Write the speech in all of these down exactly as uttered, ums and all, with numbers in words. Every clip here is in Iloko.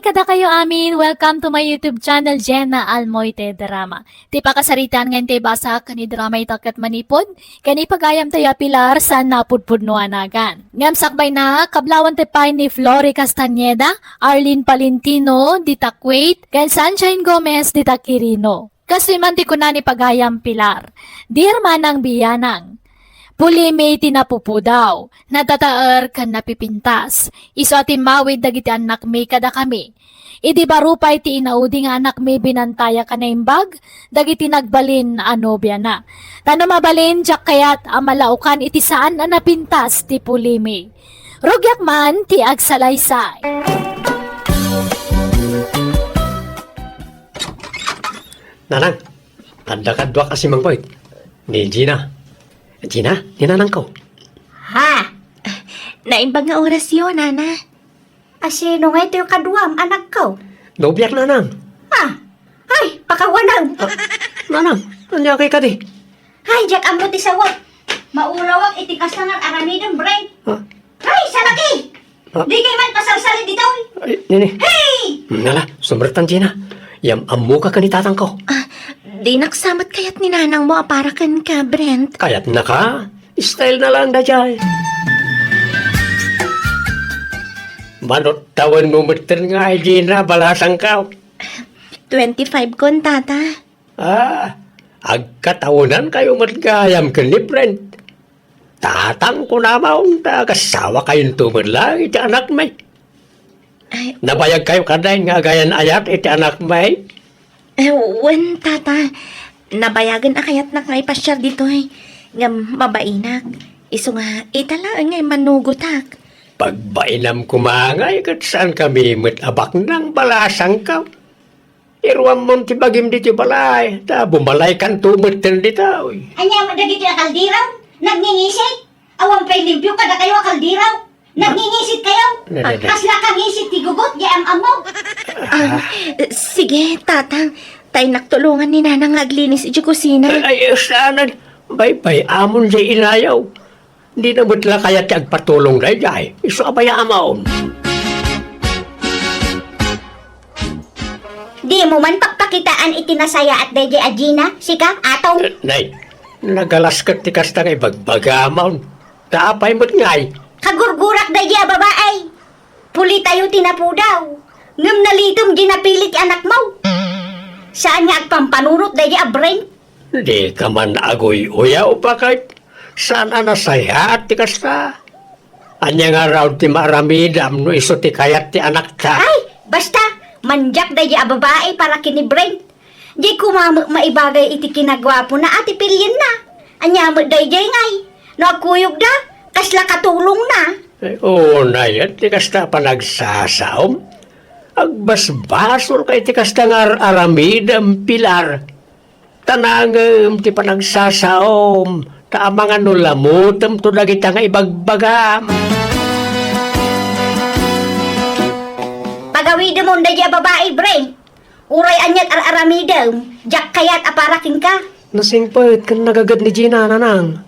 Kadakayo amin, welcome to my YouTube channel, Jenna Almoite Drama. Ti pakasaritaan nga intay basa ken ni drama ita ket manipud ken ni pagayamtayo a Pilar saan napudpudno a nagan. Ngem sakbayna, kablawentayo pay ni Flory Castañeda, Arlene Palentino, dita Kuwait, ken Sunshine Gomez, dita Quirino. Kastoy man ti kuna ni pagayam Pilar, "Dear Manang Biyanang, pulimi ti napupudaw, natataer ken napipintas. Isu a timmawid dagiti annakmi kadakami. Idi baro pay ti inaudi nga anakmi binantaya ka naimbag dagiti nagbalin a nobiana. Ta no mabalin, diak kayat a malaokan iti saan a napintas ti pulimi. Rugiak man ti agsalaysay." Nanang, adda kaduak a simangpet. Ni Gina. Gina, ni nanangko. Ha? Naimbag nga orasyo, nana. Asino ngay toy kaduam, anakko? Nobiak, nanang. Ha? Ay, pakawanam. Ah, nanang, ania kay kadi? Ay, diak ammo ti sawak. Maurawak iti kasta nga aramidem, Brent. Ha? Ay, salaki! Ah. Di kay man pasalsali ditoy. Ay, nini. Hey! Nala, sumrektan, Gina. Yam-ammoka ken ni tatangko. Ah, dinak sa met kayat ni nanangmo a para kenka, Brent. Kayatnaka? Style na lang daydiay. Manut tawenmo metten nga, Gina, balasangko. Twenty-five kon, tata. Ah, agkatawenankayo met gayam ken ni Brent. Tatangko namon ta agasawakayonto met laeng iti anakmi. Ay, nabayagkayo kadi nga agayan-ayat iti anakmi? Eh, wen, tata. Nabayagen a kayatnak nga ipasiar ditoy. Ngem mabainak. Isu nga, ita laeng nga immanugotak. Pagbainam koma ngay ket saankami met a baknang, balasangko. Iruammon ti bagim ditoy balay, ta bumalaykanto metten ditoy. Ania met dagitoy a kaldero? Nagngingisit? Awan pay limpio kadakayo a kaldero? Nagngingisit kayo? Ne, ne, ne. Kasla kangisit ti gugot, di am-ammo. Ah, sige, tatang. Taynak tulongan ni nanang nga aglinis iti kusina. Ay, ay, saanen. Baybay-amon jay inayo. Dina met la kayat ti agpatulong daydiay. Isu a bay-amon. Dimo man pakpakitaan iti nasayaat daydiay a Gina, sika, Atong? Eh, nay, nagalas ket ti kasta nga ibagbagamon. Ta apay met ngay? Kagurgurak daydiay a babai. Pulitayo ti napudaw. Ngem nalitem jay napili ti anakmo. Saan nga agpampanunot daydiay a Brent? Dika man aguy-uyaw, baket. Saan a nasayaat ti kasta? Ania ngarud ti maaramidam no isu ti kayat ti anakta? Ay, basta, mandiak daydiay a babai para ken ni Brent. Di koma met maibagay iti kinaguapona a ti pilienna. Ania met daydiay ngay? No agkuyogda, kasla katulongna. Ay, unay, ti kasta panagsasaom. Agbasbasolka iti kasta nga ar-aramidem, Pilar. Ta nangem ti panagsasaom, ta amangan no lamutemto dagita nga ibagbagam. Pagawidemon daydiay a babai, Brent. Uray aniat ar-aramidem, diak kayat a para kenka. Nasingpet ken nagaged ni Gina, nanang.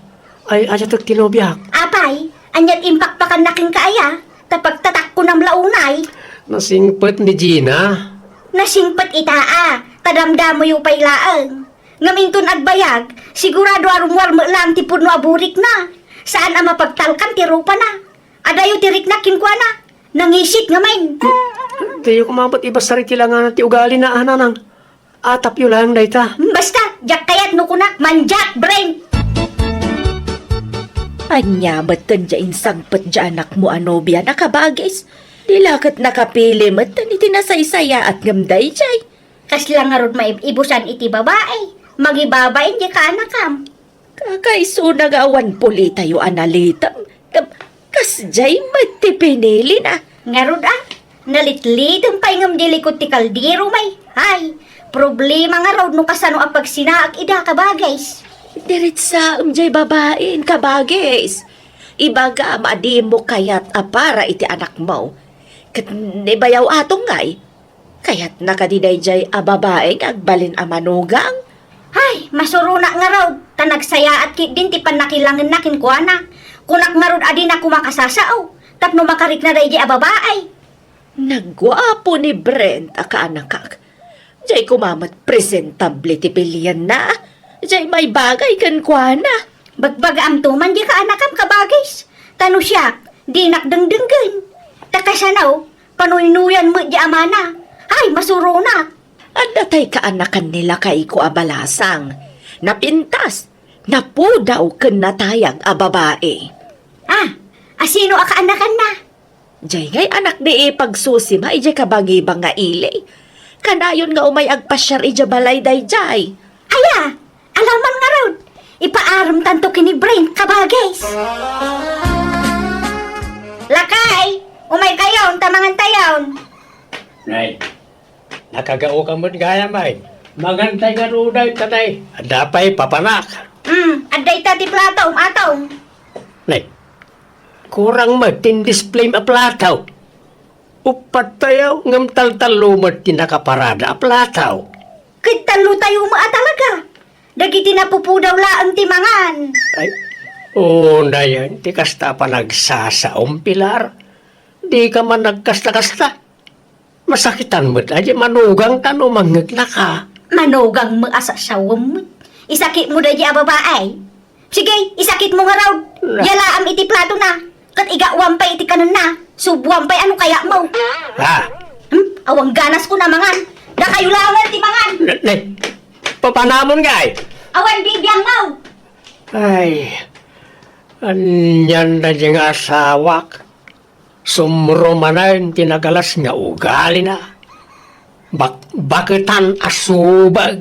Ay, ayatek ti nobiak. Apay, aniat impakpakanna kenka aya? Ta pagtatakkonam la unay. Nasingpet ni Gina. Nasingpet ita a, ta damdamoyo pay laeng. Ngem inton agbayag, sigurado a rummuar met laeng ti pudno a burikna. Saan a mapagtalkan ti rupana. Adayo ti riknak kenkuana. Nangisit ngamin. Diyo koma met ibasar iti langana ti ugalina, a, nanang. Atapyo laeng dayta. Basta, diak kayat no kunak, mandiak, Brent! Ania met ken diay insangpet diay anakmo a nobiana, kabagis? Di la ket nakapili met iti nasaysayaat ngem daydiay. Kasla ngarud maib-ibusan iti babai. Magibabain diay kaanakam. Kakaisuna nga awan pulitayo a nalitem. Ngem kasdiay met ti pinilina. Ngarud a, nalitlitem pay ngem di likod ti kaldero, may. Ay, problema ngarud no kasano a pagsinaak ida, kabagis. Diritsaem diay babain, kabagis. Ibagam a dimo kayat a para iti anakmo. Ket ni bayaw Atong ngay, kayatna kadi daydiay a babai nga agbalin a manugang? Ay, masuronak ngarud, ta nagsayaat ketdin ti pannakilangenna kenkuana. Kunak ngarud a dina koma kasasao, tapno makarikna daydiay a babai. Nagguapo ni Brent a kaanakak. Jay koma met presentable ti pilienna. Jay maibagay kenkuana. Bagbagaamto man di kaanakam, kabagis. Ta no siak, dinak dengdenggen. Ta kasano, panuynuyan met di amana. Ay, masuronak. Adda tay kaanakan ni lakayko a balasang. Napintas, napudaw ken natayag a babai. Ah, asino a kaanakanna? Jay ngay anak ni ipagsusima idiay kabangibang nga ili. Kanayon nga umay agpasiar idiay balay daydiay. Aya, alaman ngarud. Ipaarem tanto ken ni Brent, kabagis. Lakay, umay kayon, ta mangan tayon. Nay, nakagaokan met gayam ay. Mangantay nga ruday, tatay. Adda pay papanak. Hmm, adda ita ti plato, um, atong. Nay, kurang met ti in-display a plato. Uppat tayo, ngem taltallo met ti nakaparada a plato. Ket tallo tayo met a talaga. Dagiti napupudaw laeng ti mangan. Ay, oo, dayan, ti kasta a panagsasaom, Pilar. Di ka man nagkasta-kasta. Masakitan met a di manugang ta no mangngegna ka. Manugang met a sasawem met. Isakit mo daydi a babae. Sige, isakit mo ngarud. Na- Yalaam iti plato na. Ket igawam pay iti kanenna. Subuam pay ano kaya mo. Ha? Hmm? Awang ganas ko na mangan. Dakayo laeng ti mangan. Ne, ne. Papanamon ngay. Awan bibiang mo. Ay, anian na di nga asawak. Sumro manen ti nagalas nga ugalina. Bak-, baketan a subag.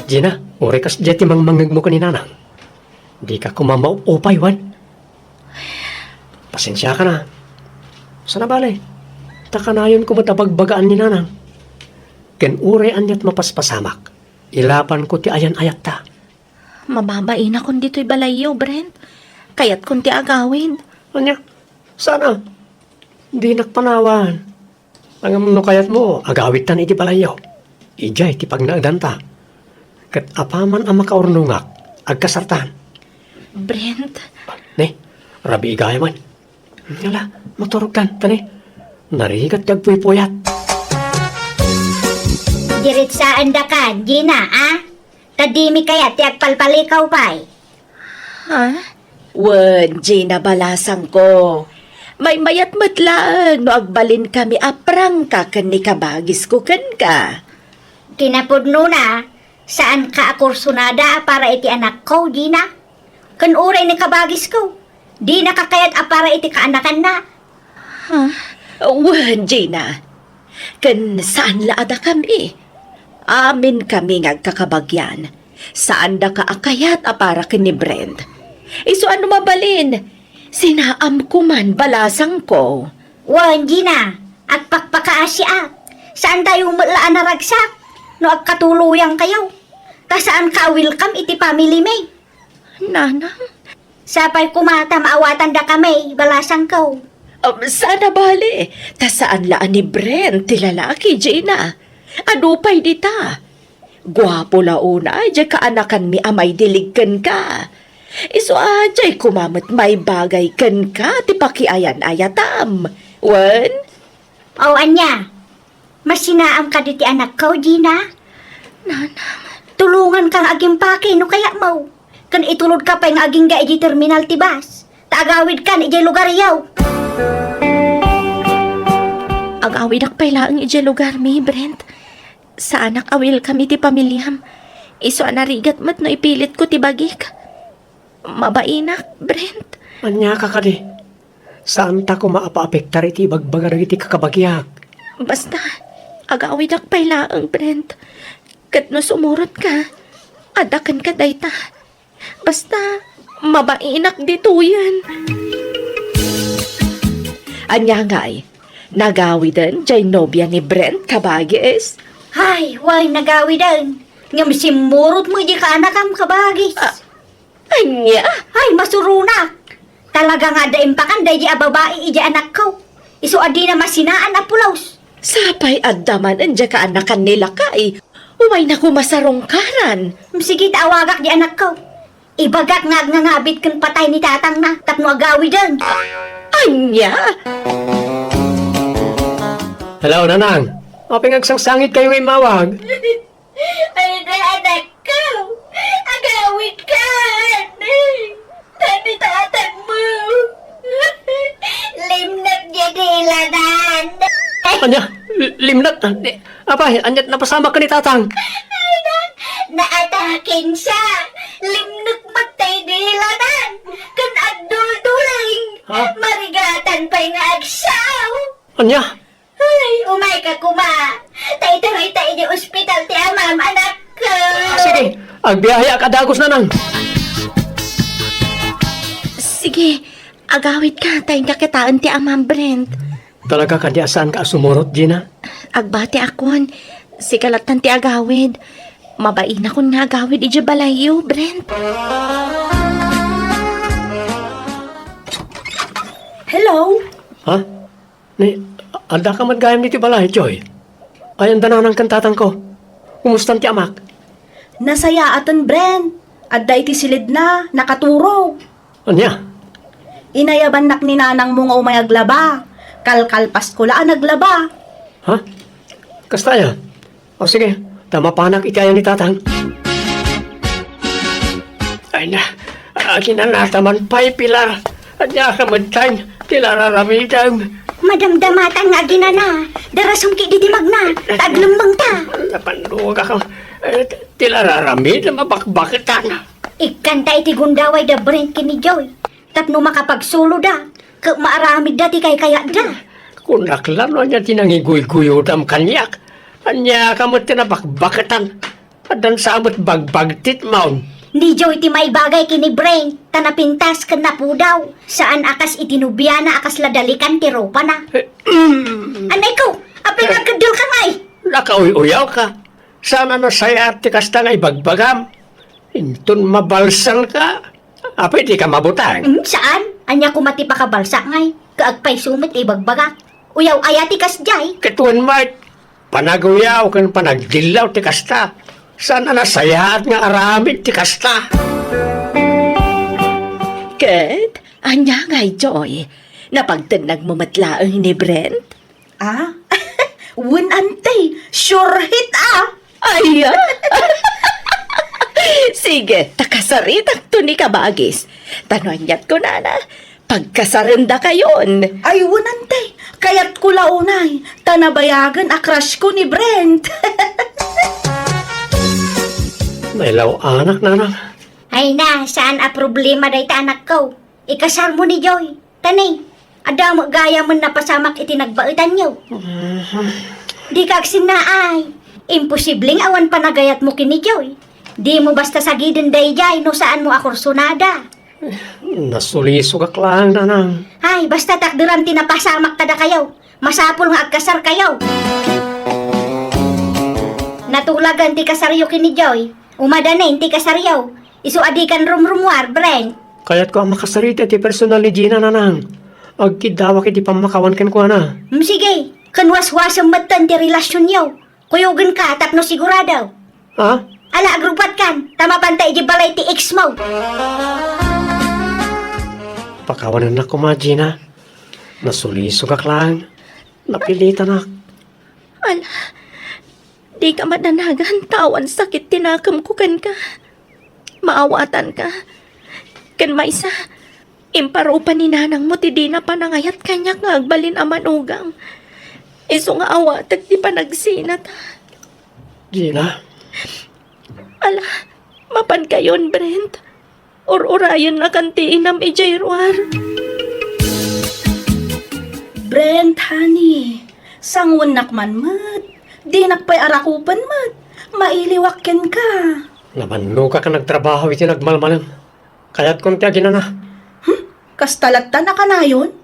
Gina, uray kasdiay ti mangmangngegmo ken ni Nanang. Dika koma maupay, wen? Pasensiaka na. Sana bale, ta kanayon ko met a bagbagaan ni Nanang. Ken uray aniat mapaspasamak, ilabanko ti ayan-ayatta. Mababainak ditoy balayyo, Brent. Kayatkon ti agawid. Ania? Sana? Dinak panawan. Ngem no kayatmo, agawidtan iti balayyo. Idiay ti pagnaedanta. Ket apaman a makaurnongak, agkasartan. Brent. Ne, rabii gayam. Ala, maturogkan, ta ne, narigat ti agpuypuyat. Diritsaandakan, Gina, a? Ta dimi kayat ti agpalpalikaw pay. Ha? Wen, Gina, balasangko. Maymayat met laeng no agbalinkami a prangka ken ni kabagisko kenka. Kinapudnona, saanka a kursunada a para iti anakko, Gina. Ken uray ni kabagisko, dinaka kayat a para iti kaanakanna. Ha? Wen, Gina. Ken saan la a dakami. Amin kami nga agkakabagian. Saandaka a kayat a para ken ni Brent. Isu a no mabalin, sinaamko man balasangko. Wen, Gina, agpakpakaasiak. Saantayo met la a naragsak no agkatuloyangkayo. Ta saanka a welcome iti family mi. Nanang? Sapay koma ta maawatandakami, balasangko. Um, sana bale, ta saan la a ni Brent ti lalaki, Gina. Adu pay dita. Guapo la unay diay kaanakanmi a maidilig kenka. Isu a diay koma met maibagay kenka ti pakiayan-ayatam. Wen? O ania? Masinaam kadi ti anakko, Gina? Nanang. Tulonganka nga agimpake no kayatmo. Ken itulodka pay nga agingga idiay terminal ti bus. Ta agawidkan idiay lugaryo. Agawidak pay laeng idiay lugarmi, Brent. Saanak a welcome iti pamiliam. Isu a narigat met no ipilitko ti bagik. Mabainak, Brent. Aniaka kadi? Saanta koma a paapektar iti ibagbaga dagiti kakabagiak. Basta, agawidak pay laeng, Brent. Ket no sumurotka, adda kenka dayta. Basta, mabainak ditoyen. Ania ngay, nagawiden diay nobia ni Brent, kabagis? Hay, way nagawiden. Ngem simmurot met diay kaanakam, kabagis. Ah, Ania? Ay, masuronak! Talaga nga adda impakan daydi a babai idiay anakko. Isu a dina masinaan a pulos. Sapay adda man diay kaanakan ni lakay. Umayna koma sarungkaran. Sige ta awagak diay anakko. Ibagak nga agngangabit ken patay ni tatangna tapno agawiden. Ah, Ania? Hello, Nanang. Apay nga agsangsangit kayo nga immawag? Ay, na, anakko. Agawidka, ani. Tani tatangmo. Limnekna diay diladan. Ania? L-, limnek? Apay, ania't napasamak ken ni Tatang? Ay, na, naataken siya. Limnek met tay diladan. Ken agdulduling. Ha? Marigatan pay nga agsaw. Ania? Ay, umayka koma. Ta iturayta idiay ospital ti amam, anakko. Ah, sige. Agbiaheak a dagus, Nanang. Sige, agawidka, ta inka kitaen ti amam, Brent. Talaga kadi a saanka a sumurot, Gina? Agbatiakon. Sika lattan ti agawid. Mabainakon nga agawid idiay balayyo, Brent. Hello? Ha? Ni, addaka met gayam iti balay, Joy? Ay, anda Nanang ken Tatangko? Kumustan ti amak? Nasayaaten, Brent. Adda iti silidna, nakaturog. Ania? Inayabannak ni nanangmo nga umay aglaba. Kalkalpasko la a naglaba. Ha? Kasta aya? O sige, ta mapanak iti aya ni Tatang. Ay na, aginanata man pay, Pilar. Ania ka met ti lararamidem? Madamdamatan nga aginana. Darasem ket didimagna. Aglemmengta. Napandugak. Eh, ti lararamid, mabakbaketan. Ikkanta iti gundaway da Brent ken ni Joy. Tapno makapagsuloda, ket maaramidda ti kaykayatda. Kunak la no ania ti nangiguyguyodam kaniak. Ania ka met ti nabakbaketan? Addan sa met bagbagtit maon. Ni Joy ti maibagay ken ni Brent, ta napintas ken napudaw. Saan a kas iti nobiana a kasla dalikan ti rupana. Eh, mm. Anay ko, apay nga agkeddel ka ngay? Nakauy-uyaw ka. Saan a nasayaat ti kasta nga ibagbagam? Inton mabalsangka, apay dika mabuteng? Mm, saan? Ania koma ti pakabalsak ngay? Kaagpayso met ti ibagbagak. Uyaw aya ti kasdiay? Ket wen met, panaguyaw ken panagdillaw ti kasta. Saan a nasayaat nga aramid ti kasta? Ket, ania ngay, Joy? Napagtennagmo met laeng ni Brent? Ah? Wen, ante. Sure hit, ah! Ay, ah. Sige, ta kasaritakto ni kabagis. Ta no ania't kunana, pagkasarendakayon. Ay, wen, ante. Kayatko la unay. Ta nabayagen a crush ko ni Brent. Nailaw-anak, Nanang. Ay na, saan a problema dayta, anakko. Ikasarmo ni Joy. Tani, adda met gayamen napasamak iti nagbaetanyo. Mhm. Dika agsinnaay. Imposible nga awan panagayatmo ken ni Joy. Dimo basta sagiden daydiay no saanmo a kursonada. Nasulisogak laeng, Nanang. Ay, basta takderam ti napasamak kadakayo. Masapul nga agkasarkayo. Natulagan ti kasaryo ken ni Joy. Umadanen ti kasaryo. Isu a dikan rumrumuar, Brent. Kayatko a makasarita ti personal ni Gina, Nanang. Agkiddawak iti pammakawan kenkuana. Mm, sige. Ken waswasem metten ti relasionyo. Kuyogenka tapno sigurado. Ha? Ala, agrupatkan, ta mapanta idiay balay ti ex mo. Pakawanennak koma, Gina. Nasulisogak laeng. Napilitanak. Ala, dika madanagan ta awan sakit ti nakemko kenka. Maawatanka. Ken maysa, imparupa ni nanangmo ti dina panangayat kaniak nga agbalin a manugang. Isu nga awatek ti panagsinata. Gina? Ala, mapankayon, Brent. Ur-urayennakan ti inam idiay ruar. Brent, honey, sanguennak man met. Dinak pay arakupen met. Mailiwak kenka. Nabannogak a nagtrabaho iti nagmalmalem. Kayatkon ti aginana. Hmm? Kasta lattan a kanayon?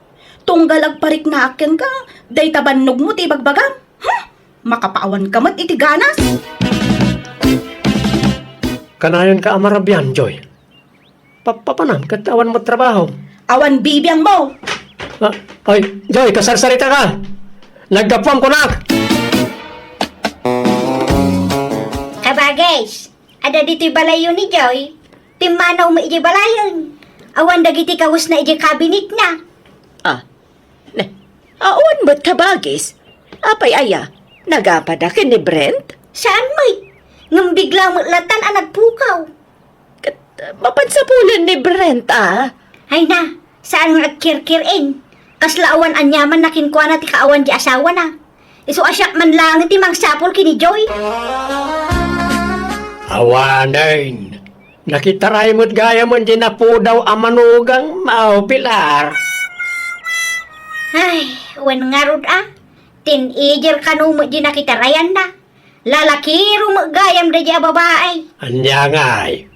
Tunggal agpariknaak kenka, dayta bannogmo ti ibagbagam? Hmm? Makapaawanka met iti ganas? Kanayonka a marabian, Joy. Pappapanam ket awan met trabaho. Awan bibiangmo! Ah, ay, Joy, kasarsaritaka! Naggapuam kunak! Kabagis, adda ditoy balayyo ni Joy. Timmanawmi idiay balayen. Awan dagiti kawesna idiay kabinetna. Ah, Ne, awan met kabagis. Apay aya, nagapada ken ni Brent? Saan met? Ngem bigla met latan a nagpukaw. Ket, uh, mapan sapulen ni Brent, ah. Ay na, saan nga agkirkir-en. Kasla awan aniaman na kenkuana ti kaawan ti asawana. Isu a siak man laeng ti mangsapul ken ni Joy. Awanen, nakitaray met gayam ti napudaw a manugang, Mao Pilar. Ay, wen ngarud a. Teenager kano met di nakitarayanna. Lalakiro met gayam daydi a babai. Ania ngay?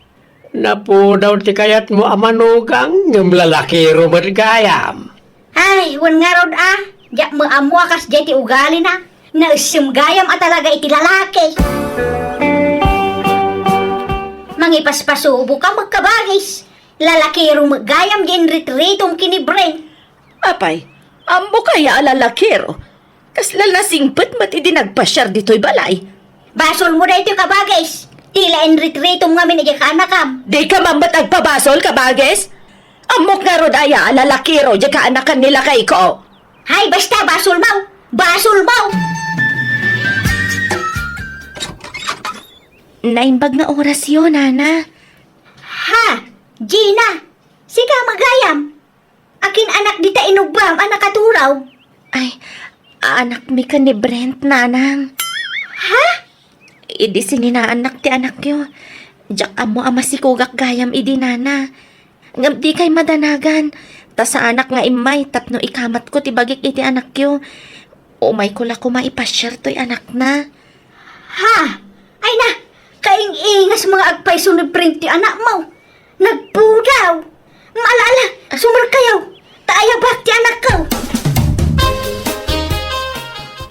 Napudaw ti kayatmo a manugang, ngem lalakiro met gayam. Ay, wen ngarud a, diak met ammo a kasdiay ti ugalina. Naessem gayam a talaga iti lalaki. Mangipaspasubo ka met kabagis. Lalakiro met gayam di inritritom ken ni Brent. Apay, ammo kaya a lalakiro? Kasla nasingpet met idi nagpasiar ditoy balay. Basolmo daytoy kabagis. Tila inritritom ngamin idiay kaanakam. Dika man met agpabasol, kabagis? Ammok ngarud aya a lalakiro diay kaanakan ni lakayko. Hay, basta, basolmo! Basolmo! Naimbag nga orasyo, nana. Ha? Gina! Sika met gayam? Akin anak dita inubam a nakaturaw? Ay, anakmi ken ni Brent, nanang. Ha? Idi sininaannak ti anakyo, diak ammo a masikogak gayam idi, nana. Ngem dikay madanagan, ta saanak nga immay tapno ikamatko ti bagik iti anakyo. Umayko la koma ipasiar toy anakna. Ha? Ay na, kaing-ingas nga agpayso ni Brent ti anakmo. Nagpudaw. Maala-ala, sumerkayo. Ta ayabak ti anakko.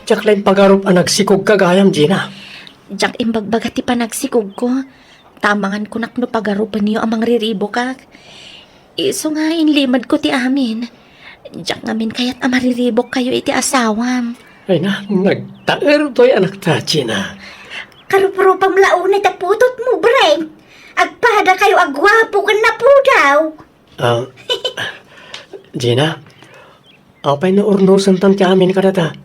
Diak la impagarup a nagsikogka gayam, Gina. Diak imbagbaga ti panagsikogko. Ta amangan kunak no pagarupenyo a mangriribokak. Isu nga inlimedko ti amin. Diak ngamin kayat a mariribokkayo iti asawam. Ay na, nagtaer toy anakta, Gina. Karuprupam la unay ta putotmo, Brent. Agpadakayo a guapo ken napudaw. Ah, Gina, apay no urnosentan ti amin kadata?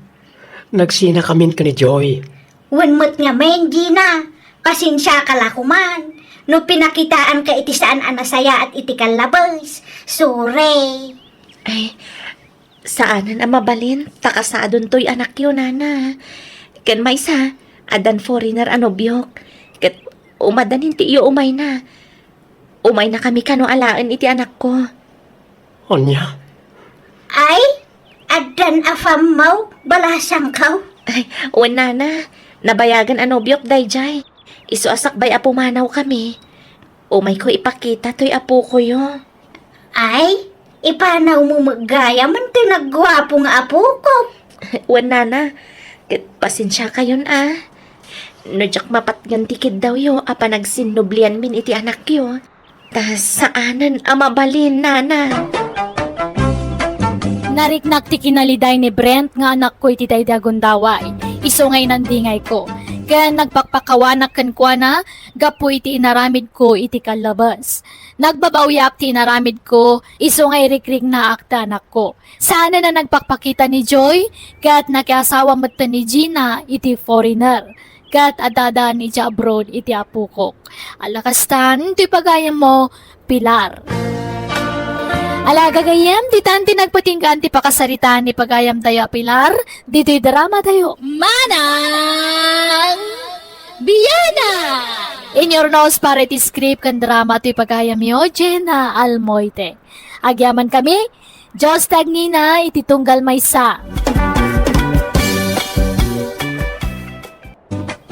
Nagsinakamin ken ni Joy. Wen met ngamin, Gina, pasensiaka la koman no pinakitaanka iti saan a nasayaat iti kallabes. Sorry. Ay, saanen a mabalin, ta kasadon toy anakyo, nana. Ken maysa, addan foreigner a nobiok. Ket umadanin ti iyo umayna. Umaynakami kano alaen iti anakko. Ania? Ay, addan a fammaw, balasangkaw? Ay, wen, nana, nabayagen a nobiok daydiay. Isu a sakbay a pumanawkami, umayko ipakita toy apokoyo. Ay, ipanawmo met gayam toy nagguapo nga apoko. Wen, nana, ket pasensiakayon a. No diak mapatgan ti kiddawyo a panagsinnublianmin iti anakyo, ta saanen a mabalin, nana. Nariknak ti kinaliday ni Brent nga anakko iti daydi a gundaway, isu nga inandingayko, ken nagpakpakawanak kenkuana gapu iti inaramidko iti kallabes. Nagbabawiak ti inaramidko, isu nga irikriknaak ti anakko. Saanen a nagpakpakita ni Joy, ket nakiasawa metten ni Gina iti foreigner, ket addadan iti abroad iti apokok. Ala kastan, ti pagayammo, Pilar. Ala, gagayem, ditan ti nagpatinggaan ti pakasaritaan ni pagayamtayo a Pilar, ditoy dramatayo, Manang Biana! In your nose para iti script ken drama ti pagayamyo, Jenna Almoite. Agyamankami, Dios ti agngina iti tunggal maysa.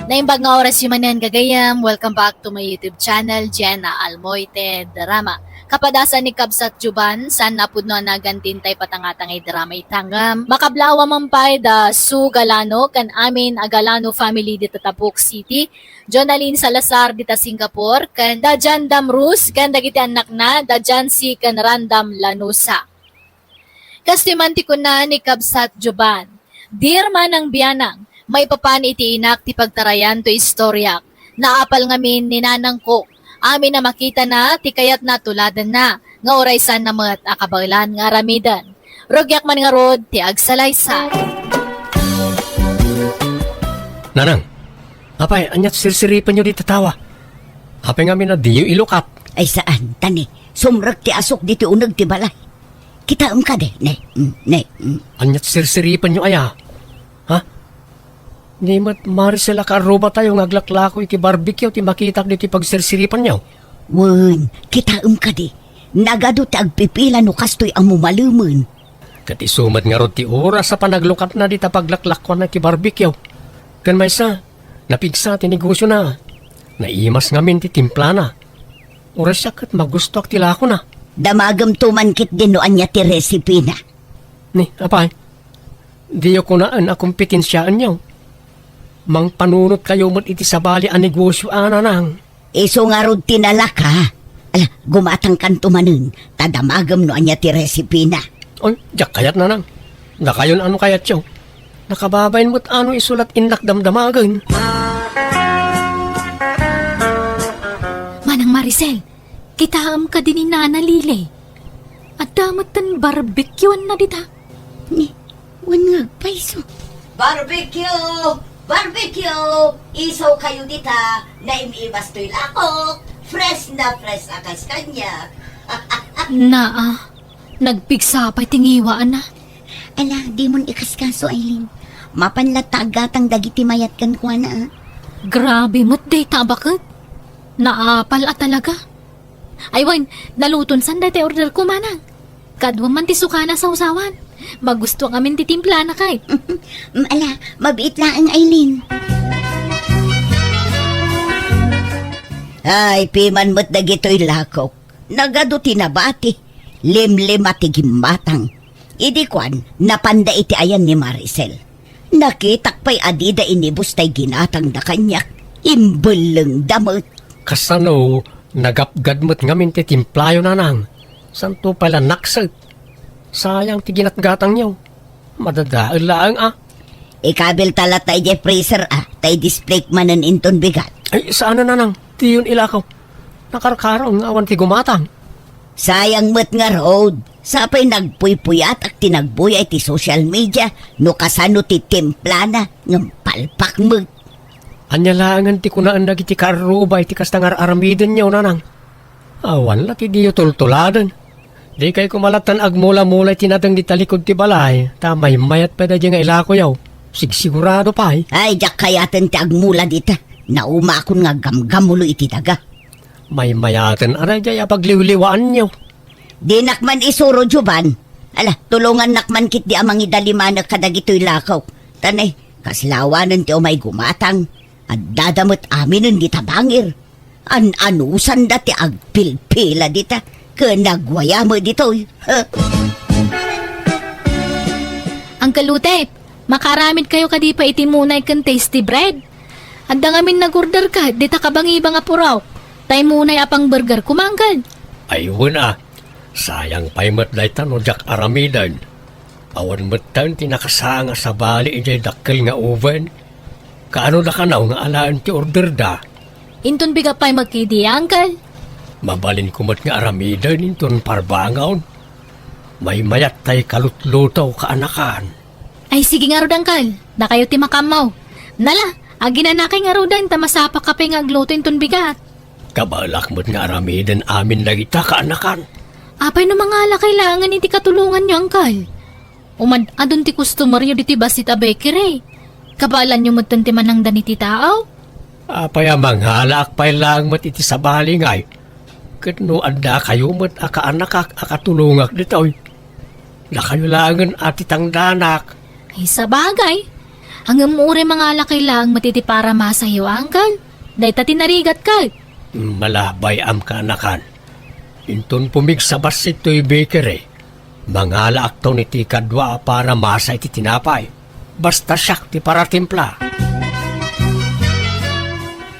Naimbag nga orasyo manen, gagayem. Welcome back to my YouTube channel, Jenna Almoite Drama. Kapadasan ni Kabsat Juban, saan a pudno a nagan ti intay patangtangay drama ita ngem makablawa man pay da Su Galano ken amin a Galano family dita Tabuk City, Jonalyn Salazar dita Singapore, ken da Jan Damrus ken dagiti annakna, da Jancy ken Randam Lanusa. Kastoy man ti kuna ni Kabsat Joban, "Dear Manang Bianang, maipapan iti inak ti pagtarayan toy istoriak. Naapal ngamin ni nanangko, amin a makitana ti kayatna tuladenna, nga uray saanna met a kabaelan nga aramiden. Rugiak man ngarud ti agsalaysay. Nanang, apay, ania't sirsiripenyo dita tawa? Apay ngamin a diyo ilukat? Ay, saan, ta ne, sumrek ti asuk ditoy uneg ti balay. Kitaem kadi, ne, mm, ne, mm. Ania't sirsiripenyo aya? Ha? Ni met Maricel a kaarrubatayo nga aglaklako iti barbecue ti makitak ditoy pagsirsiripanyo. Wen, kitaem kadi, nagadu ti agpipila no kastoy a mumalemen. Ket isu met ngarud ti oras a panaglukatna dita paglaklakuanna iti barbecue. Ken maysa, napigsa ti negosiona. Naimas ngamin ti timplana. Uray siak ket magustoak ti lakona. Damagemto man ketdi no ania ti resipina. Ni, apay, diyo kunaen a kompetensiaenyo. Mangpanunotkayo met iti sabali a negosio a, Nanang. Isu ngarud ti nalaka. Ala, gumatangkanto manen, ta damagem no ania ti resipina. Oy, diak kayat, Nanang. Dakayon ano kayatyo. Nakababain met ano isulat innak damdamagen. Manang Maricel, kitaem kadi ni Nana Lily. Adda metten barbecueanna dita. Ni, wen nga agpayso. Barbecue! Barbecue! Isaw kayo dita, naim-imas toy lakok. Fresh na fresh a kas kanya. Naa, nagpigsa pay ti ngiwaanna. Ala, dimon ikaskaso, Aileen. Mapan latta aggatang dagiti mayat kenkuana, a. Grabe met dayta a baket. Naapal a talaga. Ay wen, naluton san dayta order ko, Manang. Kaduam man ti sukana sawsawan. Magusto ngamin ti timplana kay. Mm, ala, mabiit laeng, Aileen. Ay, piman met dagitoy lakok. Nagadu ti nabati. Limlima ti gimmatang. Idi kuan, napanda iti ayan ni Maricel. Nakitak pay a dida inibus tay ginatangda kaniak. Imbellengda met. Kasano, nagapgad met ngamin ti timplayo, Nanang. Santo pay la nakset. Sayang ti ginatgatangyo. Madadael laeng, a. Ikabilta latta idiay freezer, a, ta i-display manen inton bigat. Ay, saan a, Nanang. Diyon ilakaw. Nakarkaron nga awan ti gumatang. Sayang met ngarud. Sapay nagpuypuyatak ti nagbuya iti social media no kasano ti timplana ngem palpak met. Ania laengen ti kunaen dagiti kaarruba iti kasta nga ar-aramidenyo, Nanang? Awan la ti diyo tultuladen. Dikay koma lattan agmula-mula iti nateng di talikod ti balay, ta maymayat pay daydiay nga ilakoyo. Sigsigurado pay. Ay, diak kayaten ti agmula dita. Naumakon nga aggamgammulo iti daga. Maymayaten a daydiay a pagliwliwaanyo. Dinak man isuro, Jovan. Ala, tulongannak man ketdi a mangidalimanek kadagitoy lakok. Ta ne, kasla awanen ti umay gumatang. Addada met aminen dita bangir. An-anusanda ti agpilpila dita, ken nagwaya met ditoy. Uncle Utep, makaaramidkayo kadi pay iti munay ken tasty bread? Adda ngamin nag-order ket dita kabangibang a purok. Tay munay a pang-burger koma, Uncle. Ay, wen a. Sayang pay met dayta no diak aramiden. Awan metten ti nakasaang a sabali idiay dakkel nga oven. Kaano da kanaw nga alaen ti orderda? Inton bigat pay met ketdi, Uncle. Mabalinko met nga aramiden inton parbangon. Maymayat tay kalutluto, kaanakan. Ay, sige ngarud, Uncle. Dakayo ti makaammo. Nala, aginanakay ngaruden ta masapaka pay nga agluto inton bigat. Kabaelak met nga aramiden amin dagita, kaanakan. Apay no mangalakay laengen iti katulonganyo, Uncle? Umad-adun ti customeryo ditoy bassit a bakery. Kabaelanyo metten ti manangdan iti tao? Apay a mangalaak pay laeng met iti sabali ngay? Ket no addakayo met a kaanakak a katulongak ditoy, dakayo laengen a ti tangdanak. Ay, sabagay. Ngem uray mangalakay laeng met iti paramasayo, Uncle. Dayta ti narigat, Uncle. Malabay-am, kaanakan. Inton pumigsa bassit toy bakery, mangalaakton iti kadua a paramasa iti tinapay. Basta siak ti paratimpla.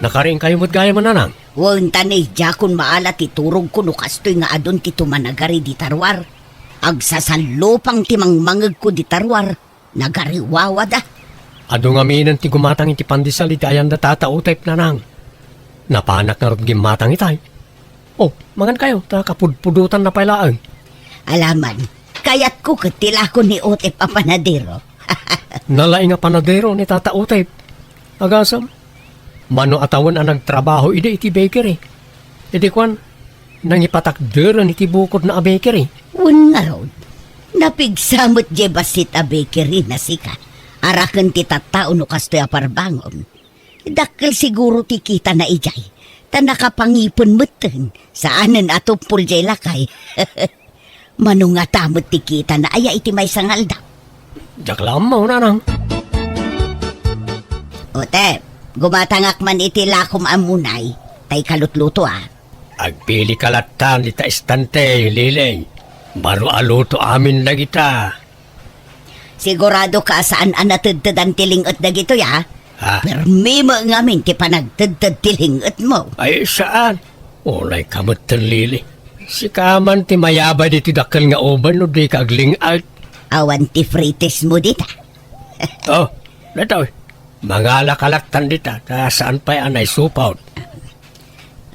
Nakariingkayo met gayam, Nanang? Wen, ta ne, diakon maala ti turogko no kastoy nga adun ti tumanagari dita ruar. Agsasallupang ti mangmangegko dita ruar. Nagariwawada. Adu ngaminen ti gumatang iti pandesal iti ayanda Tata Utep, Nanang. Napanak ngarud gimmatang itay. Oh, mangankayo, ta kapudpudotanna pay laeng. Alaman, Kayatko ket ti lako ni Otep a panadero. Nalaing a panadero ni Tata Otep. Agasem, mano a tawen a nagtrabaho idi iti bakery. Idi kuan, nangipatakderen iti bukodna a bakery. Wen ngarud, napigsa met diay bassit a bakery na sika. Araken ti tattao no kastoy a parbangon. Dakkel siguro ti kitana idiay, ta nakapangipen metten, saanen a tuppol diay lakay. Mano ngata met ti kitana aya iti maysa nga aldaw? Diak la ammo, nanang. Otep, gumatangak man iti lakom a munay, tay kalutluto a. Agpili ka lattan ita istante, Lili. Baro a luto amin dagita. Sigurado ka a saan a natedtedan ti ling-et dagitoy, a? Ha? Permi met ngamin ti panagtedted ti ling-etmo. Ay, saan? Unay ka metten, Lili. Sika man ti mayabay ditoy dakkel nga uben no di ka agling-et. Awan ti frites mo dita. Oh, datoy. Mangala ka lattan dita, ta saan pay a naisupot.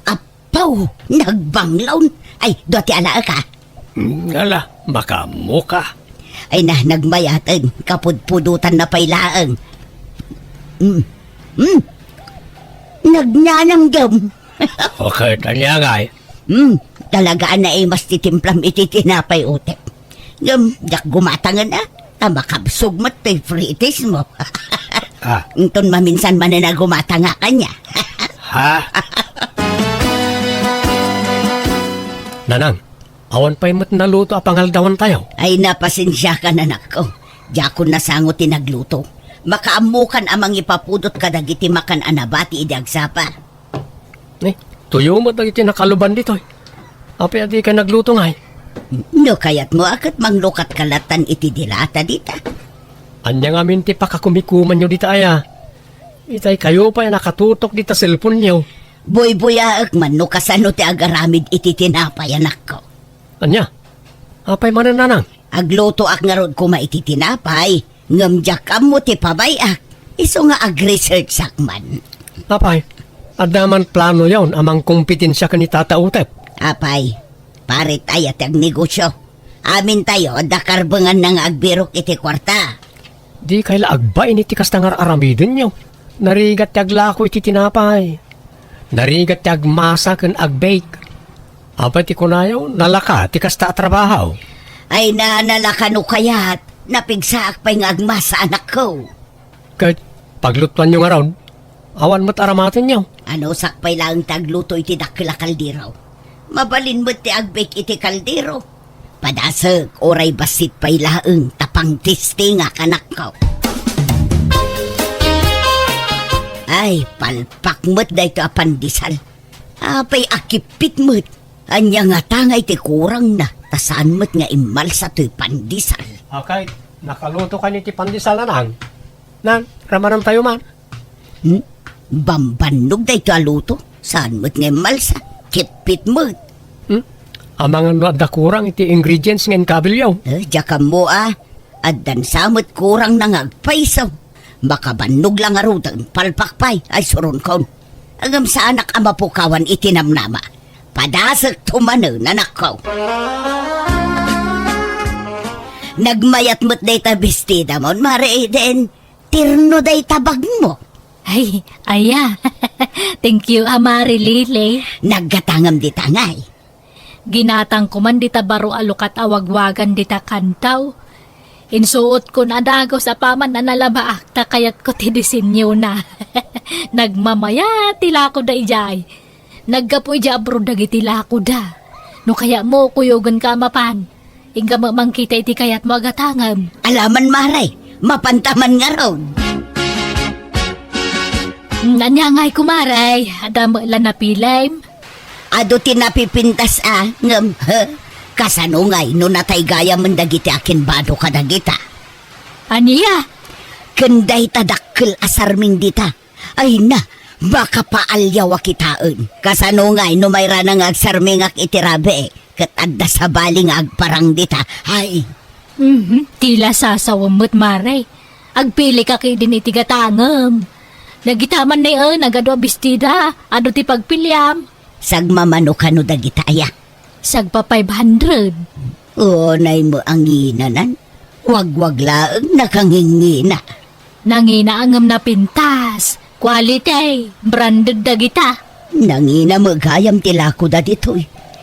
Apaw, nagbanglawn. Ay, dua ti alaek, a. Mm, ala, makaammo ka. Ay na, nagmayaten, kapudpudotan na pay laeng. Mm. Mm. Nagnananggem. Okay, tanya ngay. Hmm, talaga a naimas ti timplam iti tinapay, Otep. Ngem, diak gumatangen, a, ta makabsog met ti frites mo. Ah. Inton maminsan manen a gumatangak ania. Ha? Nanang, awan pay met naluto a pangaldawantayo. Ay, napasensiakan, anakko. Diakon nasango ti nagluto. Makaammokan a mangipapudot kadagiti makan a nabati idi agsapa. Eh, tuyo met dagiti nakaluban ditoy. Apay a dika nagluto ngay? No kayatmo a ket manglukat ka lattan iti dilata dita. Ania ngamin ti pakakumikumanyo dita aya? Itay kayo pay a nakatutok dita cellphone-yo. Buybuyaek man no kasano ti agaramid iti tinapay, anakko. Ania? Apay manen, nanang? Aglutoak ngarud koma iti tinapay, ngem diak ammo ti pabay-ak. Isu nga agresearchak man. Apay, adda man planoyon a mangkompetensia ken ni Tata Utep? Apay, parit aya ti agnegosio. Amintayo, adda karbenganna nga agbirok iti kuarta. Dikay la agbain iti kasta nga ar-aramidenyo. Narigat ti aglako iti tinapay. Narigat ti agmasa ken agbake. Apay ti kunayo, nalaka ti kasta a trabaho? Ay na, nalaka no kayat. Napigsaak pay nga agmasa, anakko. Ket paglutuanyo ngarud, awan met aramatenyo. Anusak pay laeng ti agluto iti dakkel a kaldero. Mabalin met ti agbake iti kaldero. Padasek, uray bassit pay laeng ta pangtestingak, anakko. Ay, palpak met daytoy a pandesal. Apay a kippit met. Ania ngata ngay ti kurangna, ta saan met nga immalsa toy pandesal. Okay, nakaluto kaniyo ti pandesal, nanang? Nang, ramanantayo man. Hmm? Bambannog daytoy a luto. Saan met nga immalsa? Kippit met. Hmm? Amangan no adda kurang iti ingredients nga inkabelyo. Eh, diak ammo a. Addan sa met kurangna nga agpayso. Makabannog la ngaruden, palpak pay, ay suronkon. Ngem saanak a mapukawan iti namnama. Padasekto manen, anakko. Nagmayat met dayta bestidamon, Mare Eden. Terno dayta bagmo. Ay, aya. Thank you, a, Mare Lily. Naggatangem dita ngay. Ginatangko man dita baro a lukat a wagwagan dita kantaw. Insuotkon a dagus apaman a nalabaak ta kayatko ti disenyona. Nagmamayat ti lakoda idiay. Naggapu idiay abroad dagiti lakoda. No kayatmo, kuyogenka a mapan. Inka met mangkita iti kayatmo a gatangem. Alaman, Mare, mapanta man ngarud. Mm, ania ngay, kumare? Adda met la napilim? Adu ti napipintas a, ngem, he, kasano ngay no nataygayamen dagiti akimbado kadagita? Ania? Ken dayta dakkel a sarming dita. Ay na, makapaaliaw a kitaen. Kasano ngay no mairana nga agsarmingak iti rabii, ket adda sabali nga agparang dita? Ay! Mhm, ti la sasawem met, Mare. Agpilika ketdin iti gatangem. Dagita man ni, eh, nagadu a bestida, adu ti pagpiliam. Sagmamano kano dagita aya? Sagpa five hundred. Unay met a nginanan. Wagwag laeng nakangingina. Nangina ngem napintas. Quality, branded dagita. Nangina met gayam ti lakoda ditoy.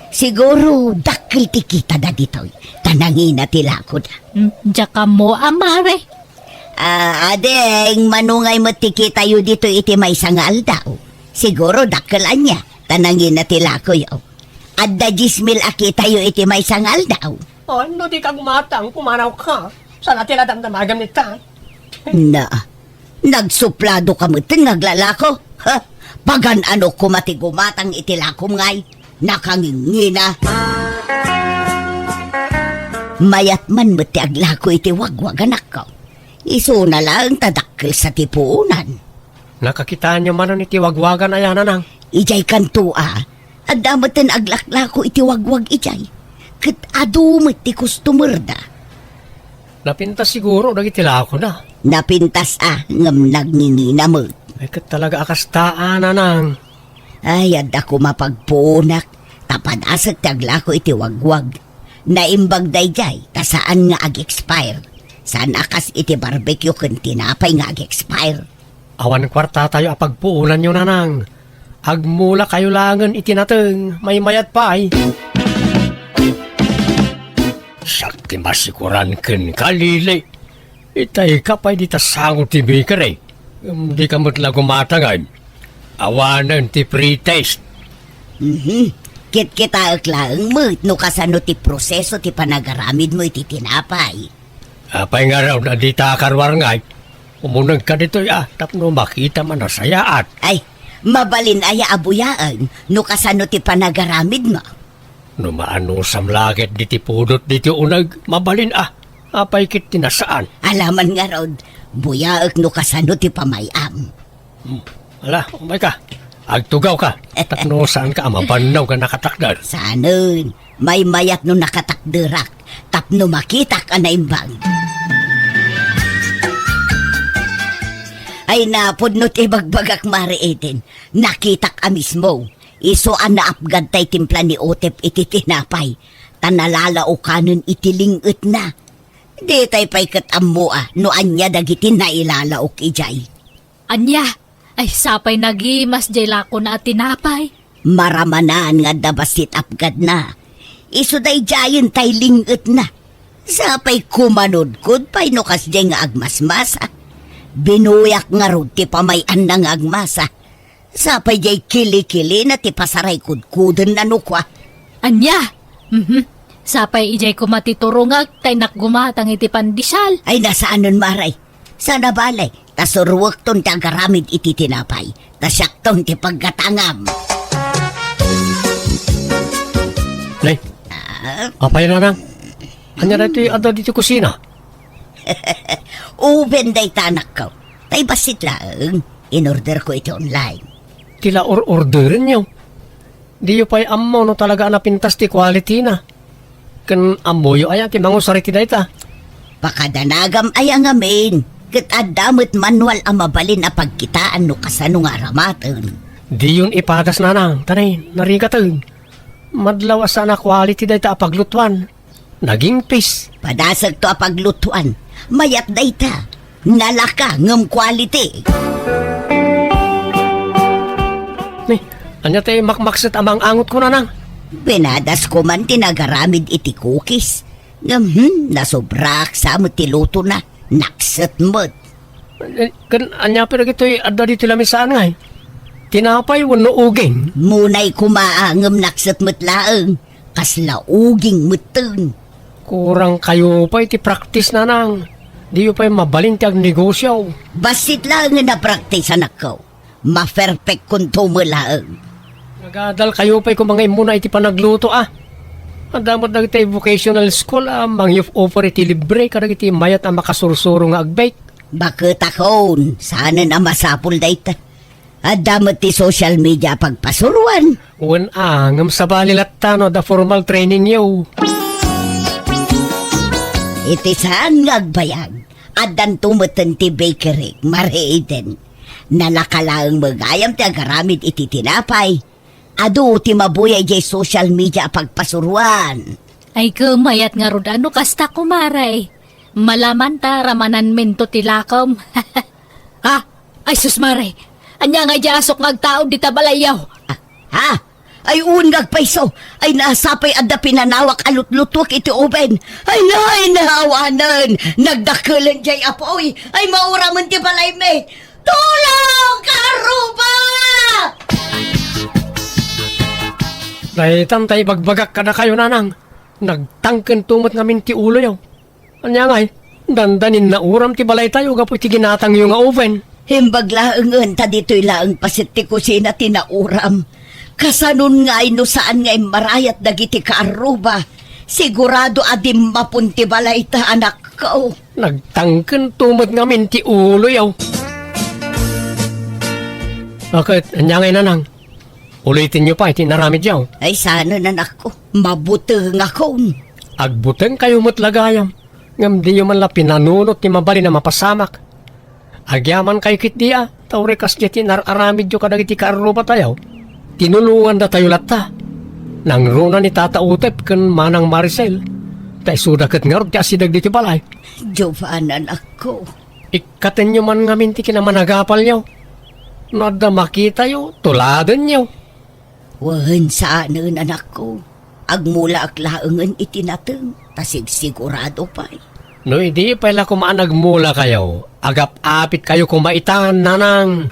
Siguro, dakkel ti kitada ditoy. Ta nangina ti lakoda. Hmm, diak ammo, a, mare. Ah, ading, mano ngay met ti kitayo ditoy iti maysa nga aldaw? Siguro, dakkel ania. Ta nangina ti lakoyo. Adda dies mil a kitayo iti maysa nga aldaw. Oh, no di ka gumatang, pumanawka. Sana ti la damdamagam ni ta. Na, nagsuplado ka metten nga aglalako. Ha? Pagan-ano koma ti gumatang iti lakom ngay? Nakangingina. Mayat man met ti aglako iti wagwag, anakko. Isuna laeng ta dakkel sa ti puonan. Nakakitaenyo manen iti wagwagan aya, nanang? Idiay kanto, a. Adda metten aglaklako iti wagwag idiay. Ket adu met ti customer-da. Napintas siguro dagiti lakoda. Napintas, a, ngem nagngingina met. Ay, ket talaga a kasta, a, nanang. Ay, adda koma pagpuonak. Ta padasek ti aglako iti wagwag. Naimbag daydiay, ta saan nga ag-expire. Saan a kas iti barbecue ken tinapay nga ag-expire. Awan kuartatayo a pagpuonanyo, nanang. Agmulakayo laengen iti nateng, maymayat pay. Siak ti masikuran kenka, Lili. Itay ka pay dita sango ti bakery. Em, di ka met la gumatang, ay. Awanen ti pre-test. Mhm. Kitkitaek laeng met no kasano ti proseso ti panagaramidmo iti tinapay. Apay ngarud a dita karuar ngay? Umunegka ditoy, a, tapno makitam a nasayaat. Ay, mabalin aya a buyaen no kasano ti panagaramidmo? No maanusam la ket diti pudot diti uneg, mabalin, a. Apay ket ti nasaan? Alaman ngarud, buyaek no kasano ti pamay-am. Hmm. Ala, umayka. Agtugawka. Tapno saanka a mabannog a nakatakder. Saanen, maymayat no nakatakderak, tapno makitak a naimbag. Ay, napudno ti bagbagak, Mare Eden. Nakitak a mismo. Isu a naapgad tay timpla ni Otep iti tinapay, ta nalalaokanen iti ling-etna. Ditay pay ket ammo a no ania dagiti nailalaok idiay. Ania? Ay, sapay nagimas diay lakona a tinapay. Maramanan nga adda bassit apgadna. Isu daydiayen tay ling-etna. Sapay kumanudkod pay no kasdiay nga agmasmasa. Binuyak ngarud ti pamay-anna nga agmasa. Sapay diay kilikilina ti pasaraykudkodenna no kua. Ania? Mhm. Sapay idiay koma ti turongek ta innak gumatang iti pandesal. Ay, nasaanen, Mare. Saan a bale, ta suruekton ti agaramid iti tinapay. Ta siakton ti paggatangam. Nay, Ah? Apay, nanang? Ania daytoy adda ditoy kusina? Oven dayta, anakko. Tay bassit laeng, inorderko iti online. Ti la or-orderenyo? Diyo pay ammo no talaga a napintas ti quality-na. Ken ammoyo aya ti mangusar iti dayta? Pakadanagam aya ngamin, ket adda met manual a mabalin a pagkitaan no kasano nga aramaten. Diyon ipadas, nanang, ta nay, narigaten. Madlaw a saan a quality dayta a paglutuan. Nagingpis. Padasekto a paglutuan. Mayat dayta. Nalaka ngem quality. Ni, ania ti makmakset a mang-angotko, nanang? Pinadasko man ti nagaramid iti cookies. Ngem, hmm, nasobraak sa met ti lutona. Nakset met. Eh, ken ania pay dagitoy adda ditoy lamisaan ngay? Tinapay wenno uging? Munay koma, ngem nakset met laeng. Kasla uging metten. Kurang kayo pay ti practice, nanang. Diyo pay mabalin ti agnegosio. Bassit laeng nga na-practice, anakko. Ma-perfect kunto met laeng. Nagadal kayo pay koma nga immuna iti panagluto, a. Adda met dagiti vocational school a mangiof-offer iti libre kadagiti mayat a makasursuro nga ag-bake. Baketakon, saanen a masapul dayta. Adda met ti social media a pagpasuroan. Wen a, ngem sabali latta no adda formal trainingyo. Iti saan nga agbayag, addanto metten ti bakery, Mare Eden. Nalaka laeng met gayam ti agaramid iti tinapay. Adu ti mabuya idiay social media a pagpasuroan. Ay, kumayat ngarud no kasta, kumare. Malaman ta ramananminto ti lakom. Ha? Ay, sus, mare. Ania nga idiay asok nga agtaud dita balayyo? Ah, ha? Ay, wen nga agpayso. Ay, nasapay adda pinanawak a lutlutuek iti oven. Ay, nay, naawanen. Nagdakkelen diay apuy. Ay, mauramen ti balaymi. Tulong, Karuba! Daytan ta ibagbagak kadakayo, nanang. Nagtangkento met ngamin ti uloyo. Ania ngay, dandanin nauram ti balaytayo gapu iti ginatangyo nga oven. Imbag laengen ta ditoy laeng paset ti kusina ti nauram. Kasanon ngay no saan nga immarayat dagiti kaarruba? Sigurado a dimmapon ti balayta, anakko. Nagtangkento met ngamin ti uloyo. Aket, ania ngay, nanang? Ulitenyo pay ti inaramidyo. Ay, saanen, anakko. Mabutengakon. Agbutengkayo met la gayam, ngem diyo man la pinanunot ti mabalin a mapasamak. Agyamankay ketdi a, ta uray kasdiay ti inar-aramidyo kadagiti kaarrubatayo. Tinulongandatayo latta. Nangruna ni Tata Utep ken Manang Maricel, ta isuda ket ngarud ti asideg ditoy balay. Jovan, anakko. Ikkatenyo man ngamin ti kinamanagapalyo. No adda makitayo, tuladenyo. Wen, saanen, anakko. Agmulaak laengen iti nateng, ta sigsigurado pay. No idi pay la koma a nagmulakayo, agap-apitkayo koma itan, nanang.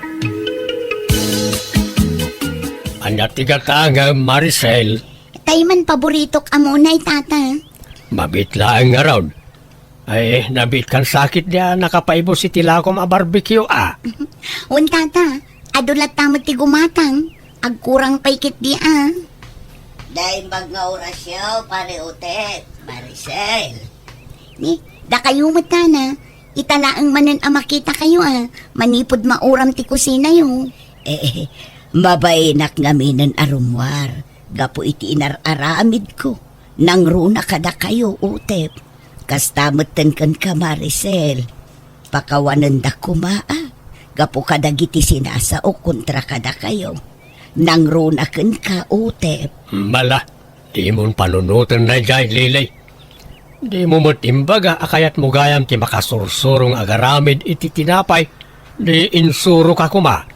Ania ti gatangem, Maricel? Tay man paboritok a munay, Tata. Mabiit laeng ngarud. Ay, nabiitkan sakit dia nakapaibus iti lakom a barbecue, a. Wen, Tata, adu latta met ti gumatang. Agkurang pay ketdi, a. Daimbag nga orasyo, Pare Utep, Maricel. Ni, dakayo met, Tana. Ita laeng manen a makitakayo, a. Manipud mauram ti kusinayo. Eh, mabainak ngaminen a rummuar gapu iti inar-aramidko. Nangruna kadakayo, Utep. Kasta metten kenka, Maricel. Pakawanendak koma, a, gapu kadagiti sinasaok kontra kadakayo. Nangruna kenka, Utep. Bala, dimon panunoten daydiay, Lili. Dimo met imbaga a kayatmo gayam ti makasursuro nga agaramid iti tinapay. Di insuroka koma.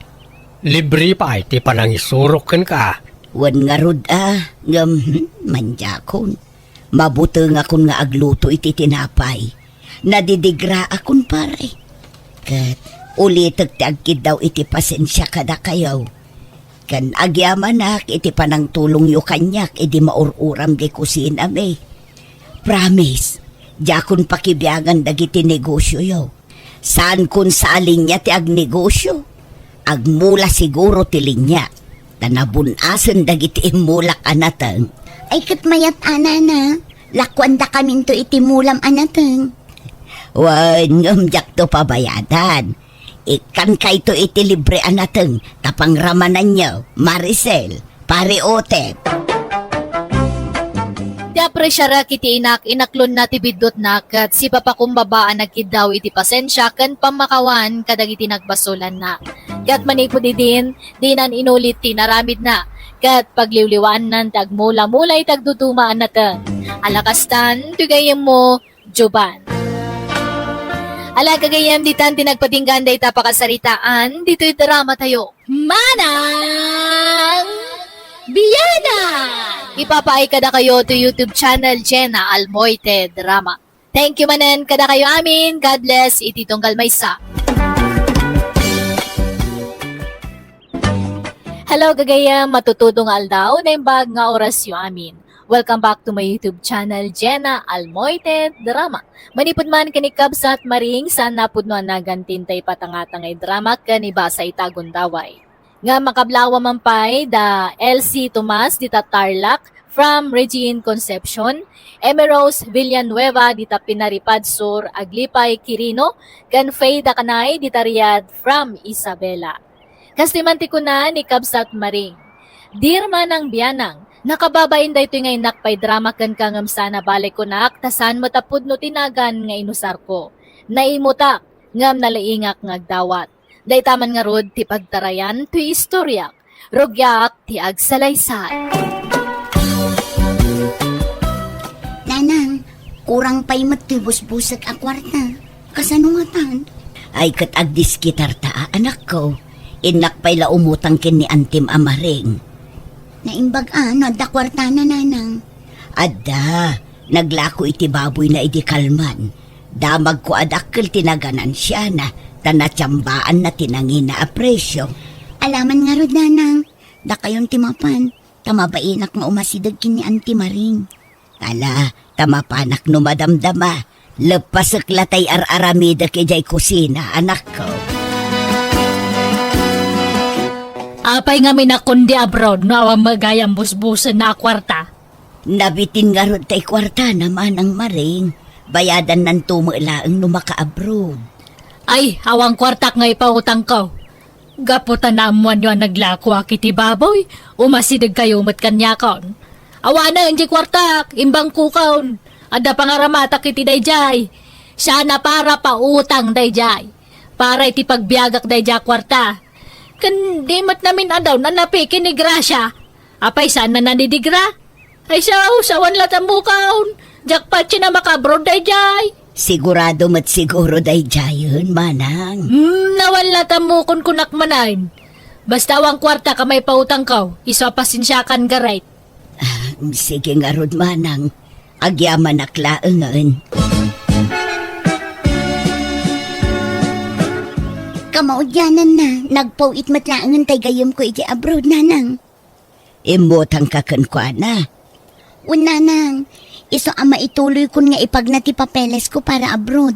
Libre pay ti panangisurok kenka. Wen ngarud a, ngem, hmm, mandiakon. Mabutengakon nga agluto iti tinapay. Nadidigraakon, pare. Ket ulitek ti agkiddaw iti pasensia kadakayo. Ken agyamanak iti panangtulongyo kaniak idi maur-uram diay kusinami. Promise, diakon pakibiangan dagiti negosioyo. Saankon sa a linia ti agnegosio. Agmula siguro ti linia, ta nabun-asen dagiti immulak a nateng. Ay, ket mayat a, nana, lakuandakaminto iti mulam a nateng. Wen, ngem diakto pabayadan. Ikkankayto iti libre a nateng, ta pangramananyo, Maricel. Pare Utep. Ti apresiarak iti inak, inaklonna ti biddutna, ket sipapakumbaba a nagkiddaw iti pasensia ken pammakawan kadagiti nagbasolanna. Ket manipud idin, dinan inulit ti inaramidna, ket pagliwliwaannan ti agmula-mula iti agduduma a nateng. Ala kastan, ti gayyemmo, Jovan. Ala, gagayyem, ditan ti nagpatinggaan dayta pakasaritaan ditoy dramatayo. Manang Biana! Ipapaay kadakayo to YouTube channel Jenna Almoite Drama. Thank you manen kadakayo amin. God bless iti tunggal maysa. Hello, gagayyem, matutudong nga aldaw, naimbag nga orasyo amin. Welcome back to my YouTube channel, Jenna Almoite Drama. Manipud man ken ni Kabsat Maring, saan napudno a nagantin tay patangata nga drama ken ibasa ita gundaway. Nga makablawa man pay da Elsie Tomas dita Tarlac, from Regine Concepcion, Emmy Rose Villanueva dita Pinaripad Sur, Aglipay, Quirino, ken Faye Dacanay dita Riyadh, from Isabela. Kastoy man ti kuna ni Kabsat Maring, "Dear Manang Bianang, nakababain daytoy nga innak pay drama kenka ngem sana bale kunak ta saan met a pudno ti nagan nga inusarko. Naimutak, ngem nalaingak nga agdawat. Dayta man ngarud ti pagtarayan toy istoriak. Rugiak ti agsalaysay." Kurang pay met ti busbusek a kuarta. Kasano ngatan? Ay, ket agdiskitarta a, anakko. Innak pay la umutang ken ni antim a Maring. Naimbag a no adda kuartana, nanang? Adda. Naglako iti baboyna idi kalman. Damagko a dakkel ti naganansiana, ta natiambaanna ti nangina a presio. Alaman ngarud, nanang. Dakayon ti mapan, ta mabainak nga umasideg ken ni Auntie Maring. Ala, ta mapanak no madamdama. Leppasek la tay ar-aramidek idiay kusina, anakko. Apay ngamin a kundi abroad no awan met gayam busbusenna a kuarta? Nabitin ngarud tay kuartana, manang Maring. Bayadannanto met laeng no maka-abroad. Ay, awan kuartak nga ipautangko. Gapu ta naammoanyo a naglakoak iti baboy, umasidegkayo met kaniakon. Awanen diay kuartak, imbangkokon. Adda pangaramatak iti daydiay. Siana para pautang daydiay. Para iti pagbiagak daydiay a kuarta. Ken di met namin-adaw a napiki ni Gracia. Apay saan a nadidigra? Ay, sao, awan latta ammokon. Jackpot ti maka-abroad daydiay. Sigurado met siguro daydiayen, manang. Hmm, awan latta ammokon kunak manen. Basta awan kuartak a maipautangko, isu a pasensiakan, Gareth. Ah, sige ngarud, manang. Agyamanak laengen. Kamaudiananna, nagpaw-it met laengen tay gayyemko iti abroad, nanang. Immutangka kenkuana. Wen, nanang, isu a maituloykon nga ipagna ti papelesko para abroad.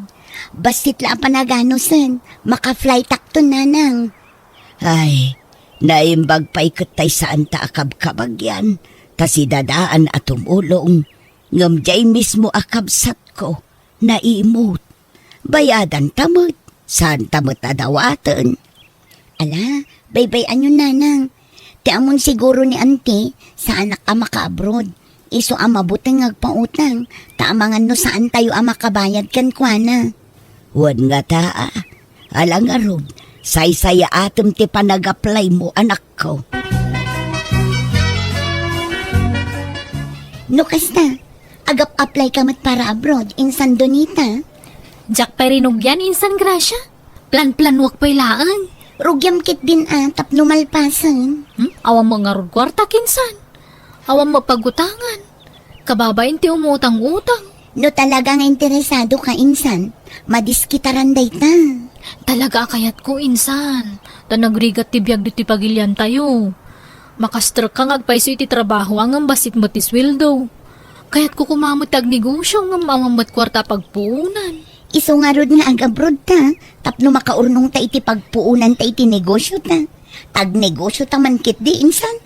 Bassit la a panaganusen, maka-flightakton, nanang. Ay, naimbag pay ket tay saanta a kabkabagyan, ta sidadaan a tumulong, ngem diay mismo a kabsatko, naimut. Bayadanta met, saanta met a dawaten. Ala, baybay-anyon, nanang. Ti ammon siguro ni Auntie, saanak a maka-abroad. Isu a mabuteng nga agpautang, ta amangan no saantayo a makabayad kenkuana. Wen ngata, a. Ala ngarud, saysayaatem ti panag-applymo, anakko. No kasta, agap-applyka met para abroad, insan Donita? Diak pay rinugian, insan Gracia. Plan-planuak pay laeng. Rugiam ketdin a tapno malpasen. Hmm? Awan met ngarud kuarta, insan. Awan met pagutangan. Kababain ti umutang-utang. No talaga nga interesadoka, insan, madiskitaran dayta. Talaga a kayatko, insan. Ta nagrigat ti biag ditoy pagiliantayo. Makastrekka nga agpayso iti trabaho a ngem bassit met ti sueldo. Kayatko koma met ti agnegosio ngem awan met kuarta a pagpuonan. Isu ngarud nga ag-abroadta, tapno makaurnongta iti pagpuonanta iti negosiota. Agnegosiota man ketdi, insan.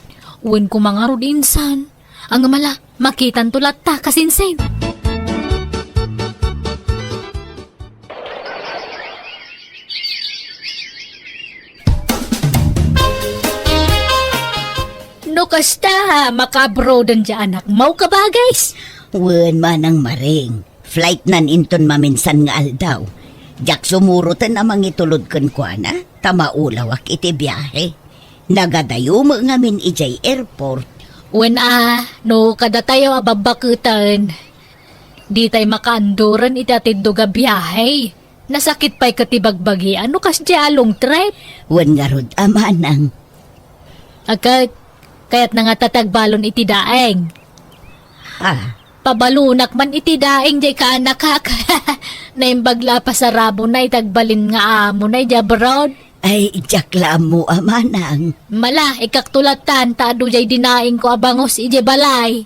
Wen koma ngarud, insan. Ngem ala, makitanto latta, kasinsin. No kasta, maka-abroaden diay anakmo, kabagis? Wen, manang Maring. Flightnan inton maminsan nga aldaw. Diak sumuroten a mangitulod kenkuana, ta maulawak iti biahe. Nagadayo met ngamin idiay airport. Wen a, no kadatayo a babbaketen, ditay makaanduren iti atiddog a biahe. Nasakit pay ket ti bagbagian no kasdiay a long trip. Wen ngarud a manang. Ket, kayatna ngata ti agbalon iti daeng. Ha? Pabalonak man iti daeng diay kaanakak. Naimbag la a pasarabona iti agbalin nga amona idiay abroad. Ay, diak la ammo a manang. Ala, ikkakto lattan, ta adu diay dinaengko a bangus idiay balay.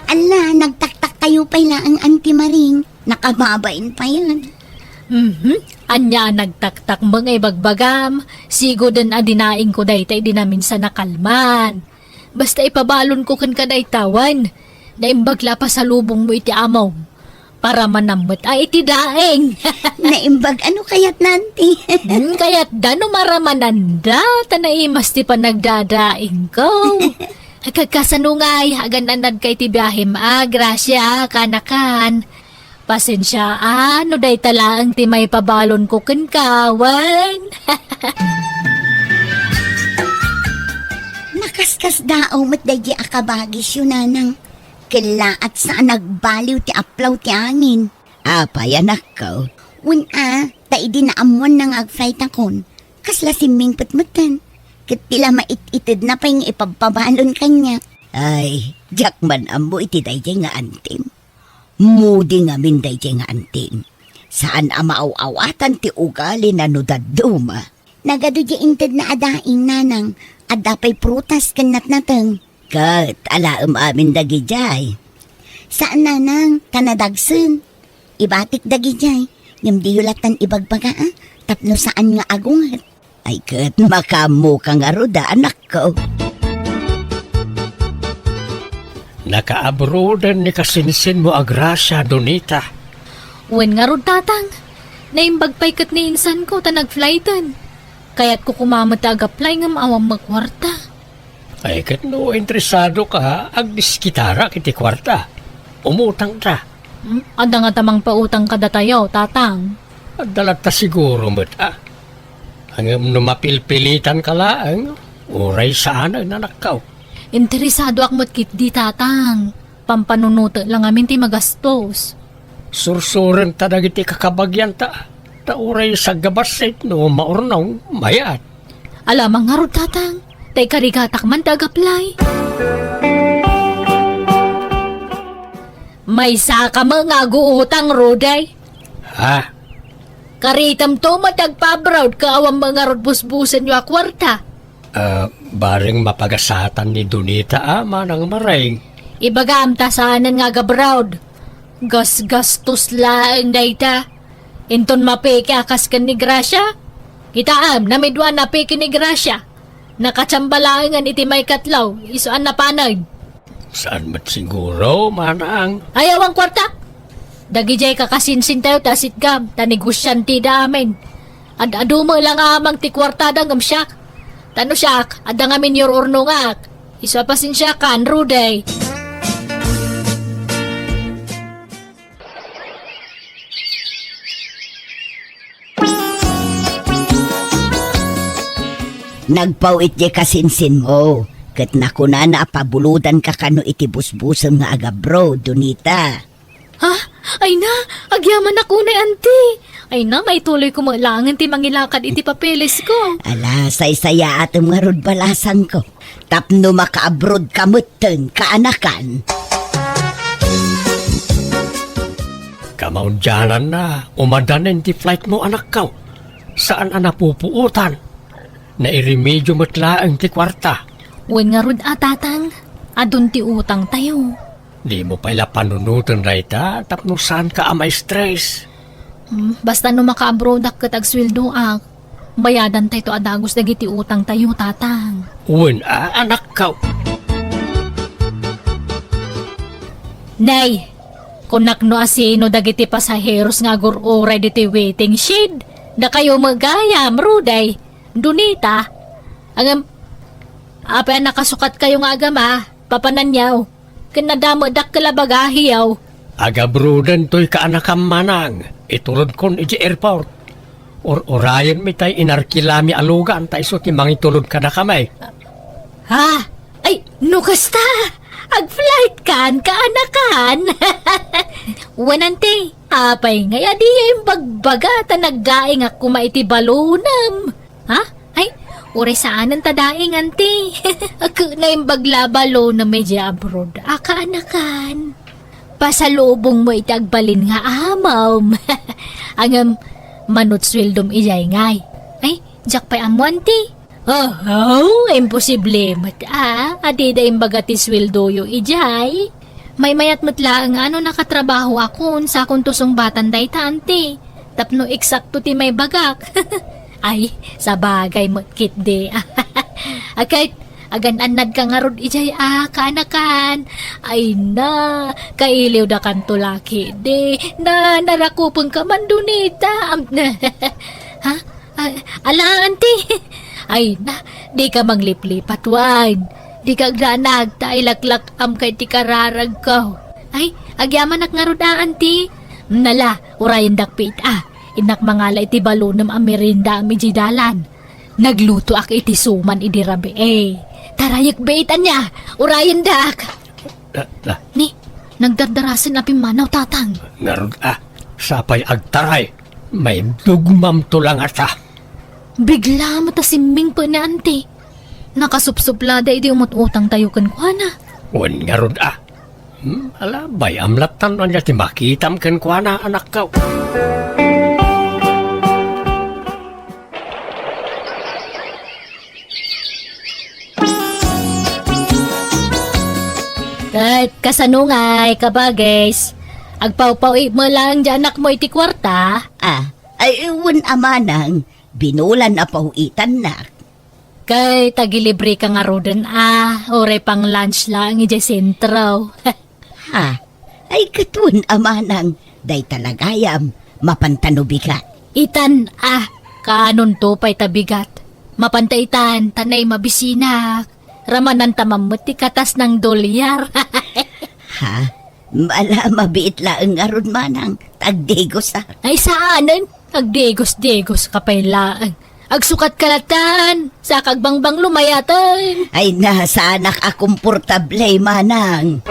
Ala, nagtaktakkayo pay laeng, Auntie Maring. Nakababain payen. Mhm. Ania a nagtaktak met nga ibagbagam? Sigoden a dinaengko dayta idi naminsan a kalman. Basta ipabalonko kenka dayta wen. Naimbag la a pasalubongmo iti amom. Paramanam met a iti daeng. Naimbag a no kayatna, Auntie. Hmm, kayatda no maramananda, ta naimas ti panagdadaengko. Agkakasano ngay, agan-anadka iti biahem a, Gracia, kaanakan. Pasensia a, no dayta laeng ti maipabalonko kenka, wen. Nakaskasdaaw met daydi a kabagisyo, nanang. Kellaat sa a nagbaliw ti aplaw ti angin. Apay, anakko? Wen a, ta idi naammoanna nga agflightakon, kasla simmingpet metten. Ket ti la mait-itedna pay nga ipabpabalon kaniak. Ay, diak man ammo iti daydiay nga antim. Mudi ngamin daydiay nga antim. Saan a maaw-awatan ti ugalina no dadduma. Nagadu diay intedna a daing, nanang. Adda pay prutas ken natnateng. Ket alaem amin dagidiay. Saan, nanang, ta nadagsen. Ibatik dagidiay. Ngem diyo lattan ibagbaga, a, tapno saan nga agunget. Ay ket, makaammoka ngarud a, anakko. Nakaabroaden ni kasinsinmo a Gracia, Donita. Wen ngarud, tatang. Naimbag pay ket ni insanko ta nagflighten. Kayatko koma met a agapplay ngem awan met kuarta. Ay, ket no interesadoka, agdiskitarak iti kuarta. Umutangta. Hmm? Adda ngata mangpautang kadatayo, tatang? Adda latta siguro met, a. Ngem no mapilpilitanka laeng, uray saanen, anakko. Interesadoak met ketdi, tatang. Pampanunotek la ngamin ti magastos. Sursurenta dagiti kakabagianta, ta uray saggabassit no maurnong, mayat. Alamang ngarud, tatang, ta ikarigatak man ti agapplay. Maysaka met nga aguutang, Rudy. Ha? Karitemto met ti agpa-abroad ket awan met ngarud busbusenyo a kuarta. Ah, bareng mapagasatan ni Donita a, manang Maring. Ibagam ta saanen nga agabroad. Gasgastos laeng dayta. Inton mapeke a kas ken ni Gracia? Kitaem, namidua a napeke ni Gracia. Nakachamba laengen iti maikatlo, isu a napanen. Saan met siguro, manang? Ay, awan kuarta. Dagidiay kakasinsintayo ti asitgam, ta negosiantida amin. Ad-adu met la nga amang ti kuartada ngem siak. Ta no siak, adda ngamin yur-urnongak. Isu a pasensiakan, Rudy. Nagpaw-it diay kasinsinmo, ket nakunana a pabulodanka kano iti busbusem nga agabroad, Donita. Ha? Ay na, agyamanak unay, anti. Ay na, maituloyko met laengen ti mangilakad iti papeles ko. Ala, saysayaatem ngarud balasangko. Tapno makaabroadka metten, kaanakan. Kamaudiananna, umadanen ti flightmo, anakko. Saan a napupuotan. Nairemedio met laeng ti kuarta. Wen ngarud a, tatang, adun ti utangtayo. Dimo pay la panunoten dayta tapno saanka a ma-stress. Hmm, basta no makaabroadak ket agsueldoak, bayadantayto a dagus dagiti utangtayo, tatang. Wen a, anakko. Nay, kunak no asino dagiti pasaheros nga agur-uray ditoy waiting shed? Dakayo met gayam, Rudy, Donita. Ngem, apay a nakasukatkayo nga agama, papananyo? Ken adda met dakkel a bagahiyo. Agabroadantoy kaanakam, manang, iturodkon idiay airport. Ur-urayenmi tay inarkilami a lugan ta isu ti mangitulod kadakami. Ha? Ay, no kasta, agflightkan, kaanakan. Wen, anti, apay ngay a diyo imbagbaga ta naggaingak koma iti balonem? Ha? Ay, uray saanen ta daing, anti. Ket naimbag la a balonem idiay abroad a, kaanakan. Pasalubongmo iti agbalin nga amom. Ngem, mano ti sueldom idiay ngay? Ay, diak pay ammo, anti. Oh, oh, imposible met a, a dida imbaga ti sueldoyo idiay. Maymayat met laeng a no nakatrabahoakon, sakonto sungbatan dayta, anti, tapno eksakto ti maibagak. Ay, sabagay met ketdi. A ket, agan-annadka ngarud idiay a, kaanakan. Ay na, kailiwdakanto la ketdi. Na, narakupenka man, Donita. Am-, ha? Ah, ala, anti. Ay na, dika mangliplipat wen. Dika agdanag ta ilaklak-amka iti kararagko. Ay, agyamanak ngarud a, anti. Nala, urayendak pay ita. Innak mangala iti balonem a meriendaam idiay dalan. Naglutoak iti suman idi rabii. Tarayek bait ania, urayendak. Ah, ah. Ni, Nagdardarasen a pimmanaw, Tatang. Ngarud a, sapay agtaray. Maidugmamto la ngata. Bigla met a simmingpet ni Auntie. Nakasupsupla daydi umut-utangtayo kenkuana. Wen ngarud a. Hmm, ala, bay-am lattan no ania ti makitam kenkuana, anakko. Ket kasano ngay, kabagis? Agpawpaw-it met laeng ti anakmo iti kuarta? Ah, ay, wen a manang, binulan a paw-itannak. Ket agilibreka ngaruden a, uray pang-lunch laeng idiay sentro. Ha? Ay, ket wen a manang, dayta la gayam, mapanta no bigat. Itan a, kaanonto pay ta bigat. Mapanta itan, ta nay mabisinak. Ramananta man met ti katas nang dolyar. Ha? Ala, mabiit laeng ngarud manang, ta agdigosak. Ay, saanen. Agdigos-digoska pay laeng. Agsukatka lattan, sa kagbangbanglom ayaten. Ay na, saanak a komportable, manang.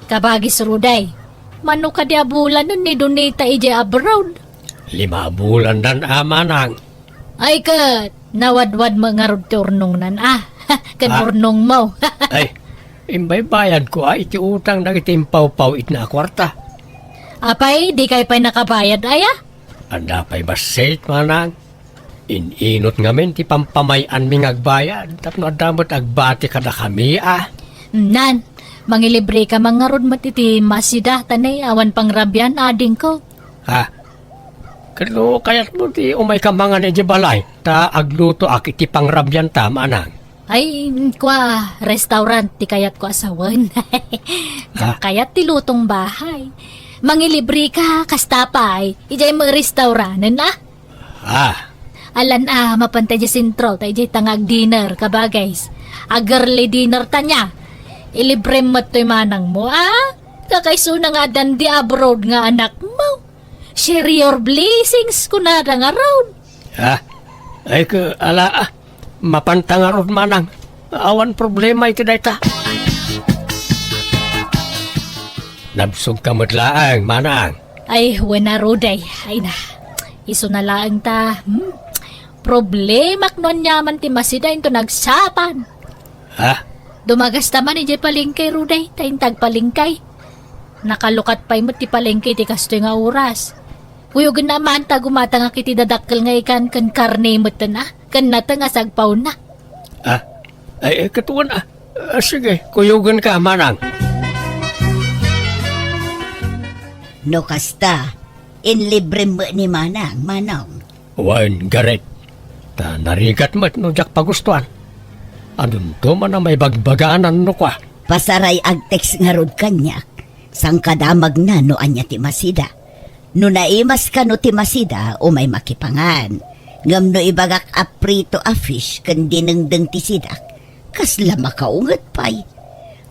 Kabagis Ruday, mano kadi a bulanen ni Donita idiay abroad? Lima a bulandan a manang. Ay ket, nawadwad met ngarud ti urnongnan a. Ken Ah. urnongmo. Ay, imbaybayadko a iti utang dagiti impawpaw-itna a kuarta. Apay, dikay pay nakabayad aya? Adda pay bassit, manang. In-inut ngamin ti pampamay-anmi nga agbayad tapno adda met agbati kadakami a. Nan, mangilibreka man ngarud met iti Masida, ta nay awan pangrabian, adingko. Ha? Ket no kayatmo ti umayka mangan idiay balay, ta aglutoak iti pangrabianta, manang. Ay, kua, restaurant ti kayatko a sawen. Ha? Kayat ti lutong bahay. Mangilibreka, kasta pay, idiay met restauranen a. Ah. Alan a, mapanta idiay sentro, ta idiay ta nga ag-dinner, kabagis. Ag-early dinner ta nia. Ilibrem met toy manangmo, a? Kakaisuna nga addan di abroad nga anakmo. Share your blessings, kunada ngarud. Ha? Ay, ke, ala, ah. Mapanta ngarud, manang. Awan problema iti dayta. Nabsogka met laeng, manang. Ay, wen a Ruday. Ay na. Isuna laeng ta. Hmm? Problemak no aniaman ti Masida inton agsapa. Ha? Dumagasta man idiay palengke, Ruday, ta inton agpalengke. Nakalukat pay met ti palengke iti kastoy nga oras. Kuyogenna man ta gumatangak iti dadakkel nga ikan ken karne metten a, ken nateng a sagpawna. Ah, ay, ay, ket wen a. Ah, sige, kuyogenka, manang. No kasta, inlibrem met ni manang, manong. Wen, Gareth. Ta narigat met no diak pagustuan. Adunto man a maibagbaganan no kua. Pasaray agtext ngarud kaniak. Sangkadamagna no ania ti Masida. No naimas kano ti Masida, umay makipangan. Ngem no ibagak a prito a fish ken dinengdeng ti sidak, kasla makaunget pay.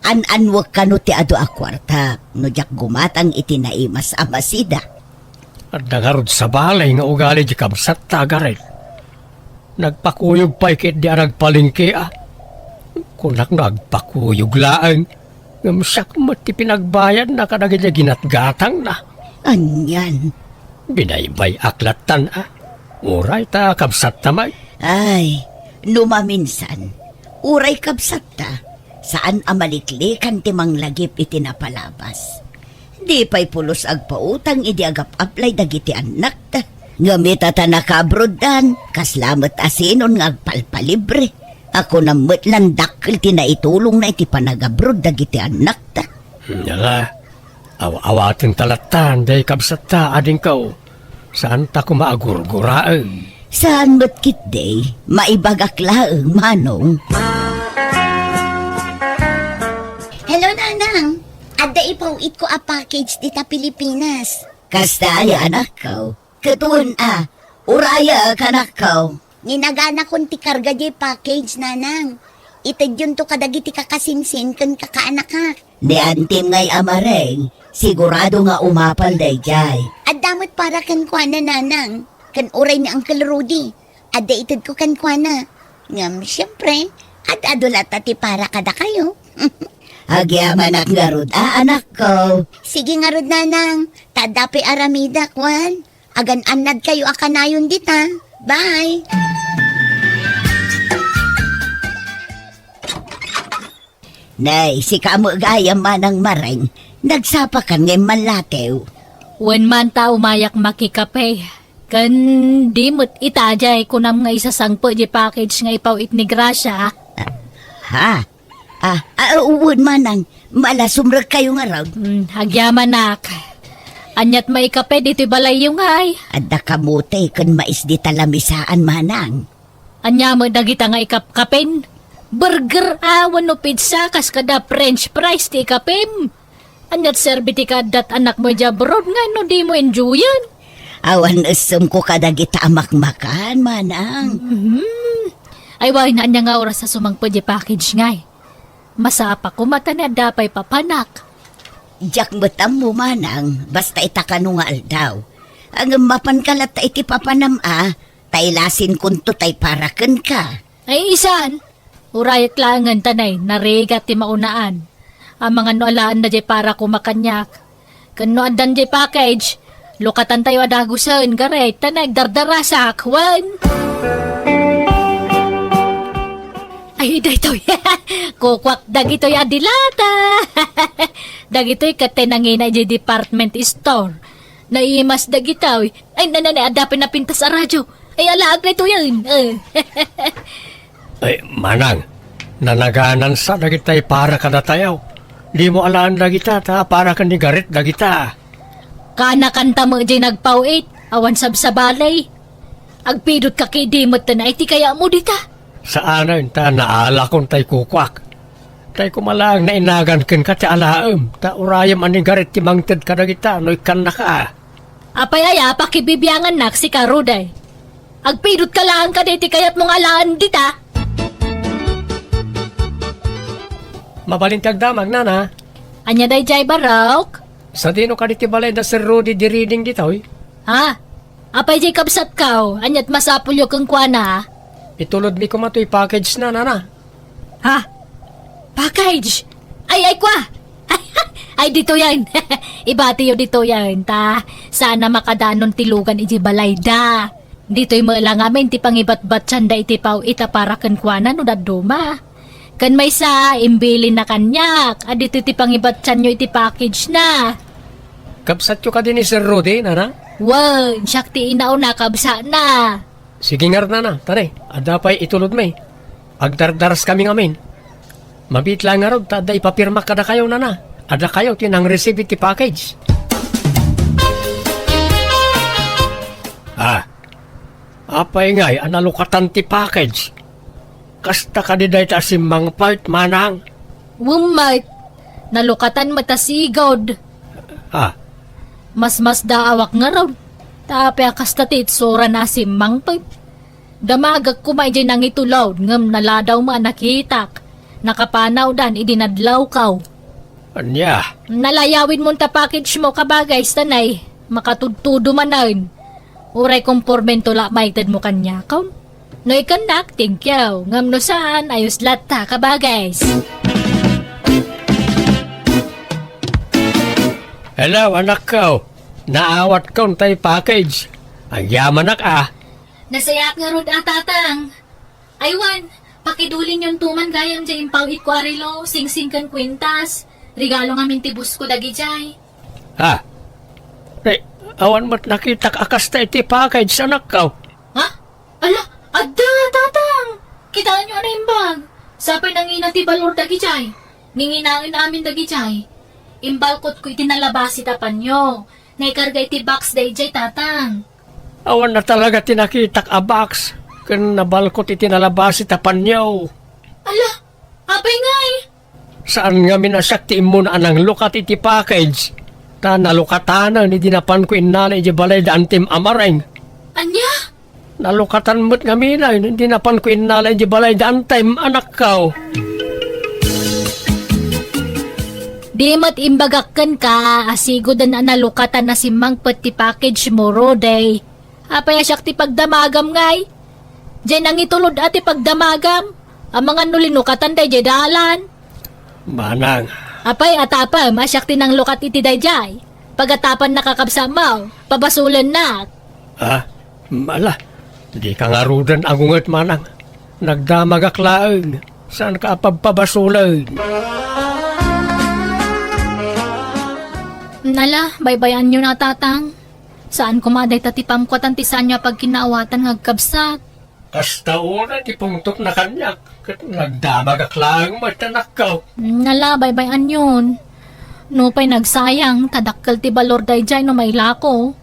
An-anwek kano ti adu a kuarta no diak gumatang iti naimas a Masida. Adda ngarud sabali nga ugali di kabsatta, Gareth. Nagpakuyog pay ketdi a nagpalengke a. Kunak no agpakuyog laeng, ngem siak met ti pinagbayadna kadagiti ginatgatangna. Anian? Binaybay-ak lattan a. Uray ta kabsatta met. Ay, no maminsan, uray kabsatta, saan a maliklikan ti manglagip iti napalabas. Di pay pulos agpautang idi agap-aplay dagiti annakta. Ngem ita ta nakaabroddan, kasla met a sinon nga agpalpalibre. Kunam met lan dakkel ti naitulongna iti panagabrod dagiti annakta. Ala, aw-awaten ta lattan, diay kabsatta, adingko. Saan ta koma a gurguraem. Saan met ketdi, maibagak laeng, manong. Hello, Nanang. Adda ipaw-itko a package dita Pilipinas. Kasta aya, anakko? Ket wen a, urayek, anakko. Ninaganakon ti karga diay package, Nanang. Itedyonto kadagiti kakasinsin ken kakaanakak. Ni antim ngay a mareng, sigurado nga umapal daydiay. Adda met para kenkuana, Nanang. ken uray ni Uncle Rudy. Adda itedko kenkuana. Ngem, siempre, ad-adu latta ti para kadakayo. Agyamanak ngarud, a, anakko. Sige ngarud, Nanang. Ta adda pay aramidak, wen. Agan-annadkayo a kanayon dita. Bye! Nay, sika met gayam, Manang Mareng. Nagsapakan nga immanlatew. Wen man ta umayak makikape. Ken di met ita jay kunam nga isasangpet jay package nga ipaw-it ni Gracia. Ha? Ah, ah, wen, Manang. Malasumrekkayo ngarud. Hmm, agyamanak. Aniat maikape ditoy balayyo ngay? Adda kamote ken mais dita lamisaan, Manang. Ania met dagita nga ikapkapen? Burger a wenno pizza kas kada French fries ti ikapem? Aniat serbi ti kaaddat anakmo idiay abroad nga no dimo enjoyen? Awan essem ko kadagita a makmakan, Manang. Mhm. Ay, wen, ania nga oras a sumangpet diay package ngay? Masapa koma ta ni adda pay papanak. Diak met ammo, Manang, basta ita kano nga aldaw. Ngem mapanka latta iti papanam a, ta ilasinkonto tay para kenka. Ay, isan, urayek laengen ta nay, narigat ti maunaan. Amangan no alaenna jay para koma kaniak. Ken no addan jay package, lukatantayo a dagusen, garet, ta nagdardarasak, wen. Ay, daytoy. Kukuak dagitoy a dilata. Dagitoy ket ti nangina idiay department store. Naimas dagitoy. Ay, nanay, adda pay napintas a radio. Ay, alaak daytoyen. Eh. Ay, Manang, nanaganan sa dagitay para kadatayo. Dimo alaen dagita, ta para ken ni Garet dagita. Kanakanta met jay nagpaw-it, awan sabsabali. Agpidot ka kidi met ta naay ti kayatmo dita. Saanen ta naalakon tay kukuak. Tay kumalaeng nainagan kenka ti alaem, ta urayem a ni Garet ti mangted kadagita no ikkannaka. Apay aya pakibibiangannak sika, Rudy? Agpidot ka laeng kadi ti kayatmo nga alaen dita? Mabalin ti agdamag, Nana. Ania daydiay, Barok? Sadino kadi ti balay da Sir Rudy di Reading ditoy? Ha? Apay diay kabsatko? Aniat masapulyo kenkuana? Itulodmi koma toy package na, Nana. Ha? Package? Ay, ay, kwa! Ay, ditoyen. Ibatiyo ditoyen, ta saan a makadanon ti lugan idiay balayda. Ditoy met la ngamin ti pangibatbatianda iti paw-it a para kenkuana no dadduma. Ken maysa, imbilinna kaniak a ditoy ti pangibatianyo iti package na. Kabsatyo kadi ni Sir Rudy, Nana? Wen, siak ti inauna, kabsatna. Sige ngarud, Nana, tara, adda pay itulodmi. Agdardaraskami ngamin. Mabiit laeng ngarud ta adda ipapirmak kadakayo, Nana. Adda kayo ti nang-receive iti package. Ah, apay ngay a nalukatan ti package? Kasta kadi dayta a simmangpet, Manang? Wen met, nalukatan met a sigud. Ah. Masmasdaawak ngarud. Ta apay a kasta ti itsurana a simmangpet? Damagek koma idiay nangitulod ngem naladaw met a nakitak. Nakapanawdan idi nadlawko. Ania? Nalayawidmon ta package mo, kabagay, sanay makatudtudo manen. Uray kompormento la maitedmo kaniakon. No ikannak, thank you. Ngem no saan, ayos latta, kabagay. Hello, anakko. Naawatkon tay package. Agyamanak a. Nasayaat ngarud a, Tatang. Ay wen, pakidulinyon to man gayam diay impaw-itko a relo, singsing ken kuintas. Regalo ngamin ti boss ko dagidiay. Ha? Eh, awan met nakitak a kasta iti package, anakko. Ha? Ala, adda, Tatang! Kitaenyo a naimbag. Sapay nangina ti balor dagidiay. Ninginaen amin dagidiay. Imbalkotko iti nalabasi ta panyo. Naikarga iti box daydiay, Tatang. Awan na talaga ti nakitak a box ken nabalkot iti nalabasi ta panyo. Ala, apay ngay? Saan ngamin a siak ti immuna a nanglukat iti package. Ta nalukatanen idi napanko innala idiay balay da Antim a Mareng. Ania? Nalukatan met ngamin idi napanko innala idiay balay da Antim, anakko. Di met imbagak kenka a siguden a nalukatan a simmangpet ti package mo, Rudy. Apay a siak ti pagdamagam ngay? Jay nangitulod a ti pagdamagam. Amangan no linukatan dayjay dalan. Manang. Apay, atapem a siak ti nanglukat iti dayjay. Pagatapan nakakabsat mo, pabasolennak. Ah, ala, dika ngaruden agunget, Manang. Nagdamagak laeng. Saanka a pabpabasolen. Nala, baybay-anyo na, Tatang. Saan koma dayta ti pamkuatan ti saanyo a pagkinaawatan nga agkabsat. Kasta unay ti pungtotna kaniak, ket nagdamagak laeng met, anakko. Nala, baybay-anyon. Nupay nagsayang, ta dakkel ti balor dayjay no mailako.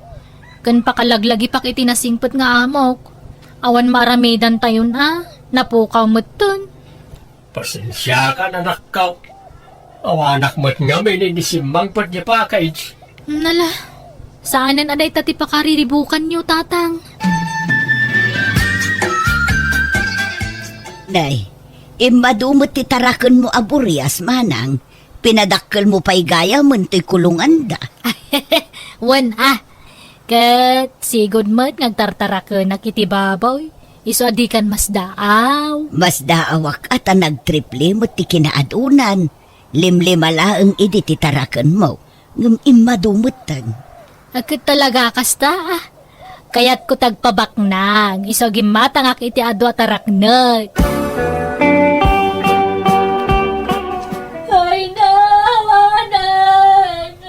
Ken pakalaglagipak iti nasingpet nga amok. Awan maaramidantayon a, napukaw metten. Pasensiakan, anakko. Awanak met ngamin idi simmangpet ti package. Nala, saanen a dayta ti pakariribukanyo, Tatang. Nay, immadu met ti tarakenmo a burias, Manang. Pinadakkelmo pay gayamen toy kulonganda. Wen a, ket sigud met nga agtartarakenak iti baboy, isu a dikan masdaaw. Masdaawak a ta nagtriple met ti kinaadunan. Limlima laeng idi ti tarakenmo, ngem immadu metten. Ket talaga kasta, ah. Kayatko ti agpabaknang, isu a gimmatangak iti adu a taraknek. Ay, nawanan!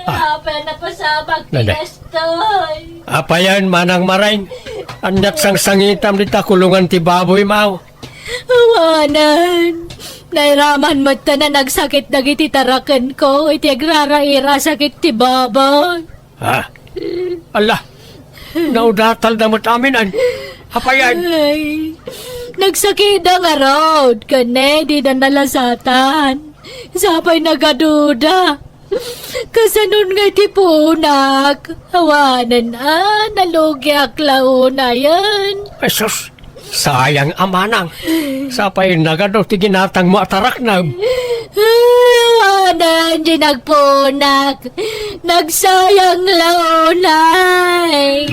Ah. Apay a napasamak ti Nene. Kastoy? Apayen, Manang Marain? Ania't sangsangitam dita kulongan ti baboy, maw? Awanan. Nairaman met ta a nagsakit dagiti tarakenko iti agraraira a sakit ti baboy. Ha? Ala, naudatalda met amin, an? Apayen? Ay, nagsakitda ngarud, ken ne, dida nalasatan. Sapay nagaduda. Kasanon nga iti puonak? Awanen a, nalugiak la unayen. Ay, sus, sayang a manang. Sapay nagadu ti ginatangmo a taraknem. Awanen, di nagpuonak. Nagsayang la unay.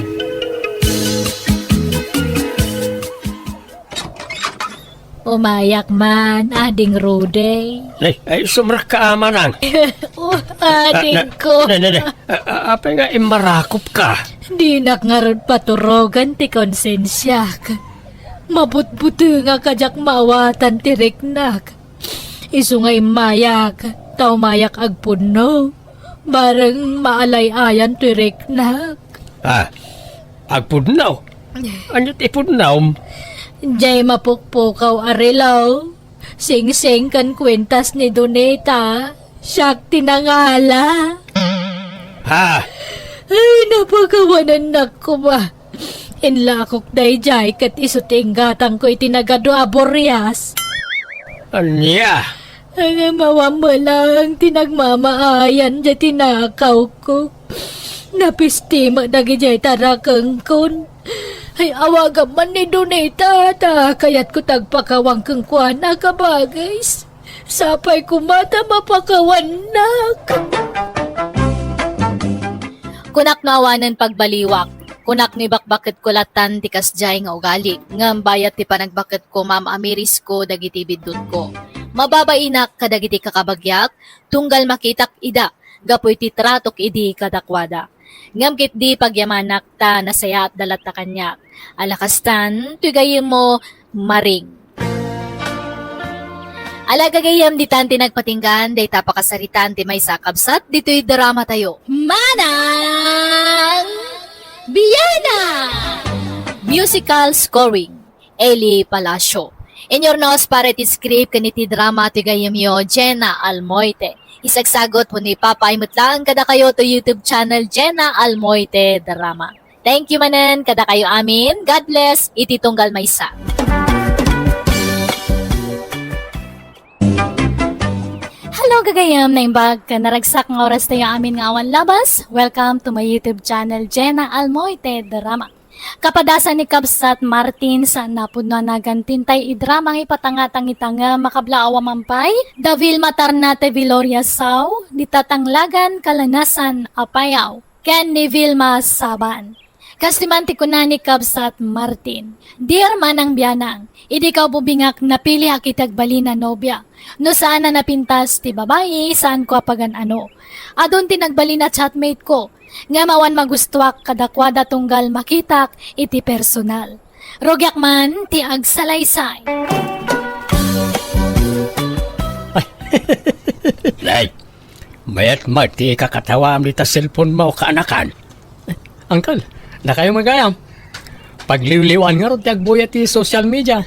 Umayak man, Ading Rudy. Ay, ay, sumrekka a manang. Oh, adingko. Ne, ne, ne. A-, a-, apay nga immarakopka? Dinak ngarud paturogan ti konsensiak. Mabutbutengak a diak maawatan ti riknak. Isu nga immayak, ta umayak agpudno. Bareng maalay-ayan toy riknak. Ah, agpudno? Ania ti ipudnom? Jay mapukpukaw a relo, singsing ken kuentas ni Donita, siak ti nangala. Ha? Ay, napakawanennak koma. Inlakok dayjay ket isu ti inggatangko iti nagadu a burias. Ania? Ay, mawammela ti nagmamaayan diay tinakawko. Napisti met dagidiay tarakengkon. Ay, awagam man ni Donita, ta kayatko ti agpakawan kenkuana, kabagis. Sapay koma ta mapakawannak. Kunak no awanen pagbaliwak, kunak no ibakbaketko latan ti kasdiay nga ugalik, ngem bayat ti panagbaketko, maam-amirisko dagiti biddutko. Mababainak kadagiti kakabagiak, tunggal makitak ida, gapu iti tratok idi kadakuada. Ngem ketdi pagyamanak ta nasayaatda latta kaniak. Ala kastan, toy gayyemmo, Maring. Ala gagayyem, ditan ti nagpatinggan, dayta pakasaritaan ti maysa a kabsat, ditoy dramatayo. Manang Biana! Musical scoring. Eli Palacio. Inurnos para iti script ken iti drama ti gayyemyo, Jenna Almoite. Isagsagot wenno ipapaay met laeng kadakayo to YouTube channel, Jenna Almoite Drama. Thank you manen kadakayo amin. God bless iti tunggal maysa. Hello, gagayyem, naimbag ken naragsak nga oras tayo amin nga awan labas. Welcome to my YouTube channel, Jenna Almoite Drama. Kapadasan ni Kabsat Martin, saan a pudno a naganti tay idrama nga ipatangatang ita nga makablaawam pay da Vilma Tarnate, Viloria Sao, di Tatanglagan, Kalanasan, Apayao, ken ni Vilma Saban. Kas ti man ti kuna ni Kabsat Martin, "Dear Manang Bianang, idi ka ububingak, napili a iti agbalin a nobia. No saan a napintas ti babai, saan ko a pagan-ano. Adun ti nagbalin a chatmate ko, ngem awan magustuak kadakuada tunggal makitak iti personal. Rugiak man ti agsalaysay." Ay, mayat met ti ikakatawam dita cellphone mo, kaanakan. Uncle, dakayo met gayam. Pagliwliwan ngarud ti agbuya ti social media.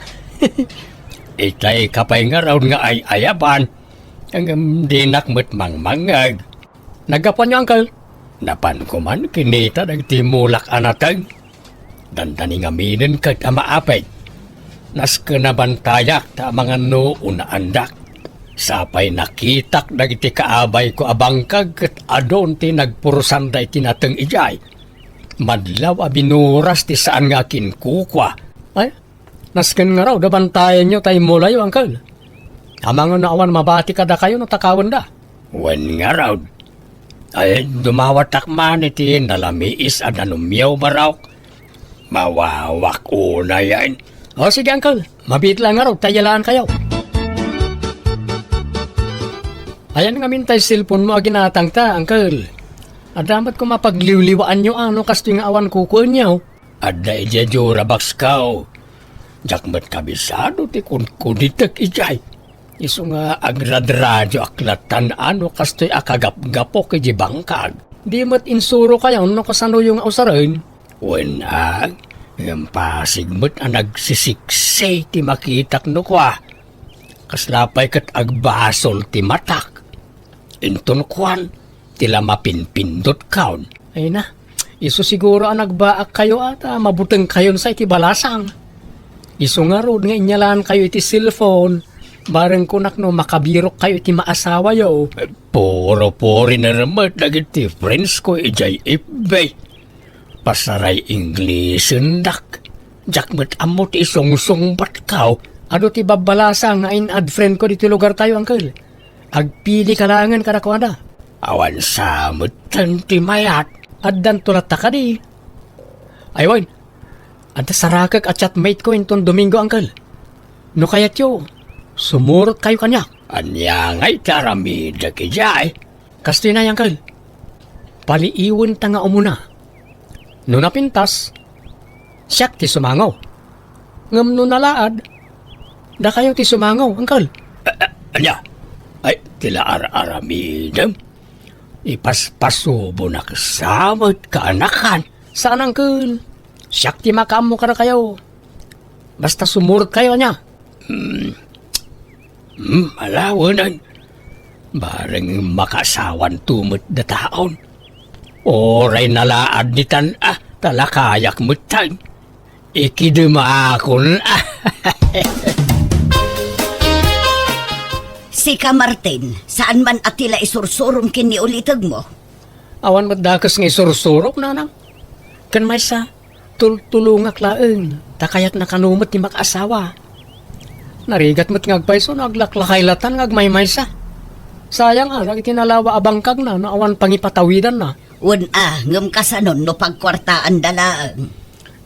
Itay ka pay ngarud nga ay-ayaban. Ngem dinak met mangmangngeg. Naggapuanyo, uncle? Napanko man kinita dagiti mulak a nateng. Dandani ngaminen ket a maapit. Nasken a bantayak ta amangan no unaandak. Sapay nakitak dagiti kaabayko a bangkag ket adun ti nagpursanda iti nateng idiay. Madlaw a binuras ti saan nga akinkukua. Ay, nasken ngarud a bantayanyo ta immulayo, uncle. Amangan no awan mabati kadakayo no takawenda. Wen ngarud. Ay, dumawatak man iti nalamiis a danumyo, barok. Mawawak unayen. O, sige, uncle. Mabiit lang ngarud ta iyalaankayo. Ayan ngamin tay cellphone mo a ginatangta, uncle. Adda met koma pagliwliwaanyo, a, no kastoy nga awan kukuenyo. Adda idiay jura box ko. Diak met kabisado ti kunkunitek idiay. Isu nga agradradio ak latan a no kastoy a kagapgapok iti bangkag. Di met insurokayon no kasanoyo nga usaren. Wen a, ngem pasig met a nagsisiksi ti makitak no kua. Kasla pay ket agbasol ti matak. Inton kuan, ti la mapinpindotkon. Ay na, isu siguro a nagbaakkayo a ta mabutengkayon sa iti balasang. Isu ngarud nga inyalaankayo iti cellphone, bareng kunak no makabirokkayo iti maasawayo. Puro-puriner met dagiti friends ko idiay F B. Pasaray Englesendak. Diak met ammo ti isungsungbatko. Adu ti babbalasang nga in-add friend ko ditoy lugartayo, uncle. Agpilika laengen kadakuada. Awan sa metten ti mayat. Addanto latta kadi. Ay wen, adda sarakek a chatmate ko inton Domingo, uncle. No kayatyo, sumurotkayo kaniak. Ania ngay ti aramidek idiay? Kastoy na, uncle. Paliiwenta nga umuna. No napintas, siak ti sumango. Ngem no nalaad, dakayo ti sumango, uncle. A-, a-, ania? Ay, ti la ar-aramidem? Ipaspasubonak sa met, kaanakan. Saan, uncle. Siak ti makaammo kadakayo. Basta sumurotkayo, ania? Hmm. Hmm, ala wen. Bareng makaasawanto met dataon. Uray nalaad ditan, a, ta la kayak metten. Ikidemakon, a. Sika, Martin, saan man a ti la isursurom ken ni ulitegmo? Awan met dakes nga isursurok, nanang. Ken maysa, tultulongak laeng, ta kayatna kano met ti makaasawa. Narigat met nga agpayso no aglaklakay latan nga agmaymaysa. Sayang a, dagiti nalawa a bangkagna no awan pangipatawidanna. Wen a, ngem kasanon no pagkuartaanda laeng?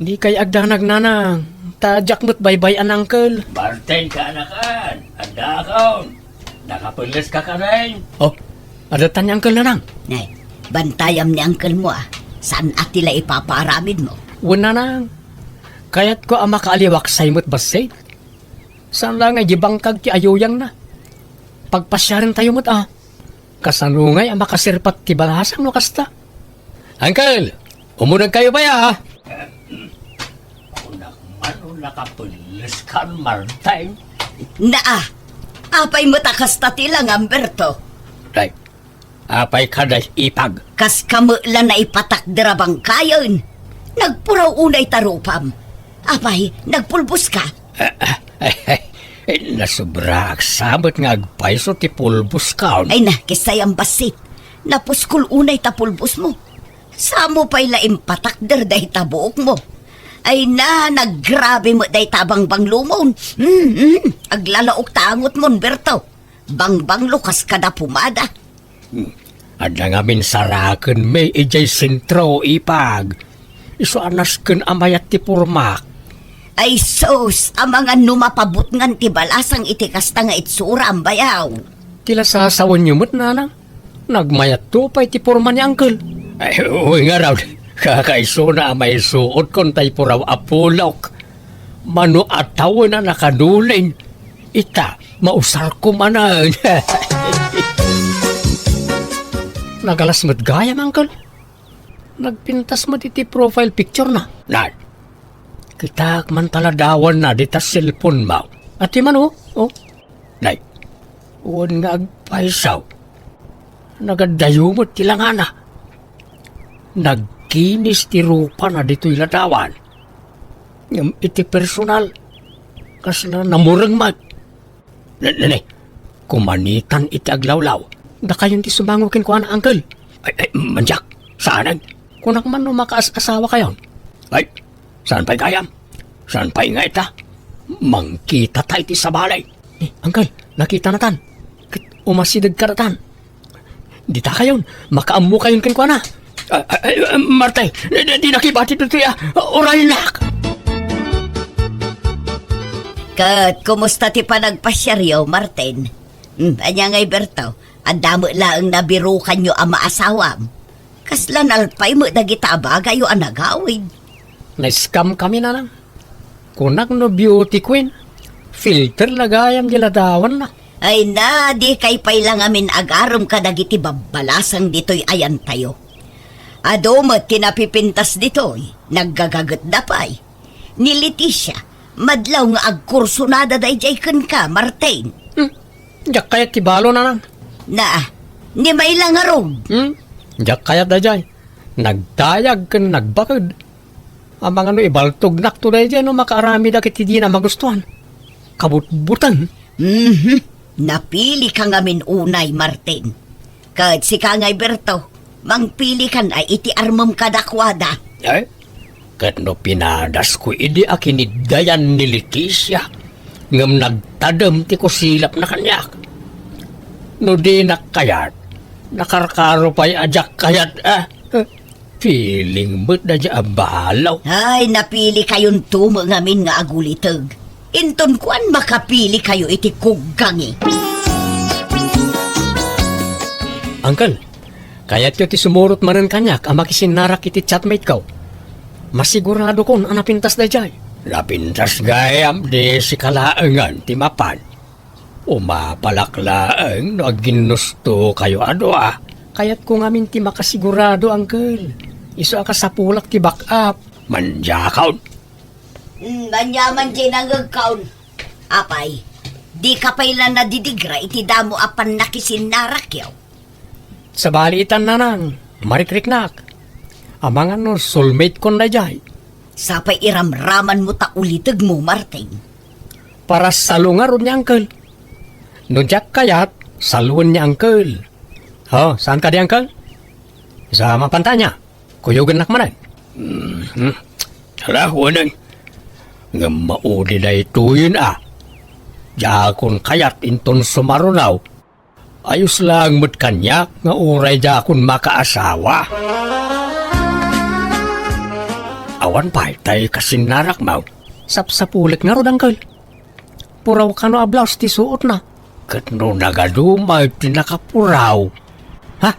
Dikay agdanag, nanang, ta diak met baybay-an, uncle. Martin, kaanakan, addakon. Nakapelles ka kadi? Oh, adda tan ni uncle, nanang. Nay, bantayam ni uncle mo, a. Saan a ti la ipapaaramid mo? Wen, nanang. Kayatko a makaaliwaksay met bassit. Saan la nga idi bangkag ti ayuyangna. Pagpasiarentayo met, a. Kasano ngay a makaserpat ti balasang no kasta? Uncle, umunegkayo pay, a. Kunak man no nakapelles kan, Martin. Naa, apay met a kasta ti langam, Berto? Ay, apay kadi, ipag? Kas kamo la naipatakder a bangkayen. Nagpuraw unay ta rupam. Apay, nagpulbos ka? Ah, ah, ay, ay, nasobraak sa met nga agpayso ti pulbos kan. Ay na, kissayam bassit. Napuskol unay ta pulbos mo. Samo pay la impatakder dayta buok mo. Ay na, naggrabe met dayta a bangbanglomon. Mm, mm, aglalaok ta angotmon, Berto. Bangbanglo kas kada pumada. Hmm. Adda ngamin saraken mi idiay sentro, ipag. Isu a nasken a mayat ti pormak. Ay sus, amangan no mapabutngan ti balasang iti kasta nga itsuram, bayaw. Ti la sasawenyo met, nanang. Nagmayatto pay ti porma ni Uncle. Ay, uy, ngarud. Kakaisuna a maisuotkon tay puraw a pulok. Mano a tawen a nakaduling. Ita, mausarko manen. Nagalas met gayam, Uncle. Nagpintas met iti profile picture na. Nay, kitak man ta ladawanna dita cellphone mo. Ati man, oh. Oh. Nay, wen nga agpayso. Nagadayo met ti langana. Nagkinis ti rupana ditoy ladawan. Ngem iti personal, kasla namureng met. Ne, ne, ne. Kumanitan iti aglawlaw. Dakayon ti sumango kenkuana, Uncle. Ay, ay, mandiak. Saanen? Kunak man no makaas-asawa kayon. Ay, saan pay gayam? Saan pay nga ita? Mangkita ta iti sabali. Eh, Uncle, nakita natan. Ket umasideg kadatan. Dita kayon, makaammo kayon kenkuana. Ah, ah, ah, Martay, di, di, di nakibati ditoy, ah. Uraynak! Ket kumusta ti panagpasiaryo, Martin? Hmm, ania ngay, Berto? Adda met laeng nabirukanyo a maasawam. Kasla nalpay met dagita a bagayyo a nagawid. Na-scam kami, nanang. Kunak no beauty queen, filter la gayam di ladawanna. Ay na, dikay pay la ngamin agarem kadagiti babbalasang ditoy ayantayo. Adu met ti napipintas ditoy, naggagagetda pay. Ni Leticia, madlaw nga agkursonada daydiay kenka, Martin. Hmm, diak kayat ti balo, nanang. Na, ni may la ngarud. Hmm, diak kayat daydiay. Nagdayag ken nagbaked. Amangan no ibaltognakto daydiay no makaaramid dagiti dina magustuhan. Kabutbuteng. Mhm. Napili ka ngamin unay, Martin. Ket sika ngay, Berto, mangpili kan a iti armem kadakuada. Eh? Ket no pinadasko idi a kiniddayan ni Leticia, ngem nagtadem ti kusilapna kaniak. No dinak kayat, nakarkaro pay a diak kayat, ah. Feeling met daydiay a balo. Ay, napili kayonto met ngamin nga aguliteg. Inton kuan, makapili kayo iti kuggangi. Uncle, kayatyo ti sumurot manen kaniak a makisinnarak iti chatmate ko. Masiguradokon a napintas daydiay. Napintas gayam di sika laengen ti mapan. Umapalak laeng no agginnusto kayo a dua. Kayatko ngamin ti makasigurado, Uncle. Isu a kasapulak ti back up. Mandiakon. Hmm, ania man diay nangngegkon. Apay, dika pay la nadidigra iti damo a pannakisinnarakkyo? Sabali itan, nanang, marikriknak. Amangan no soulmate kon daydiay. Sapay iramramanmo ta ulitegmo, Martin. Para salo ngarud ni Uncle. No diak kayat, saloen ni Uncle. Oh, saan kadi, Uncle? Sa mapantanya, kuyogennak manen. Mhm. Ala, wen. Ngem maudi daytoyen a. Diakon kayat inton sumaruno. Ayos laeng met kaniak nga uray diakon makaasawa. Awan pay tay kasinnarakmo. Sapsapulek ngarud, Uncle. Puraw kano a blouse ti suotna. Ket no nagadu met ti nakapuraw. Ha?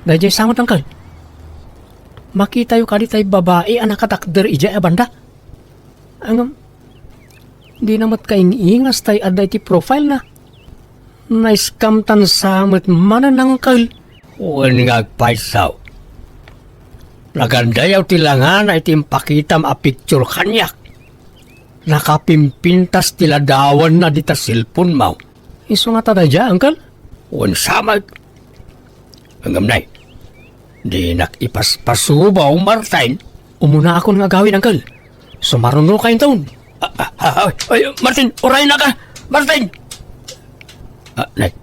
Daydiay sa met, Uncle. Makitayo kadi tay babai a nakatakder idiay a banda? Ngem, dina met kaing-ingas tay adda iti profile na. Na-scam tan sa met manen, Uncle. Wen nga agpayso. Nagandayaw ti langana iti impakitam a picture kaniak. Nakapimpintas ti ladawanna dita cellphone mo. Isu ngata daydiay, Uncle? Wen sa met. Ngem nay, dinak ipaspasubaw, Martin. Umunaakon nga agawid, Uncle. Sumaruno kayo inton. Ah, ah, ah, ay, Martin, uraynak a! Martin! Ah, nay,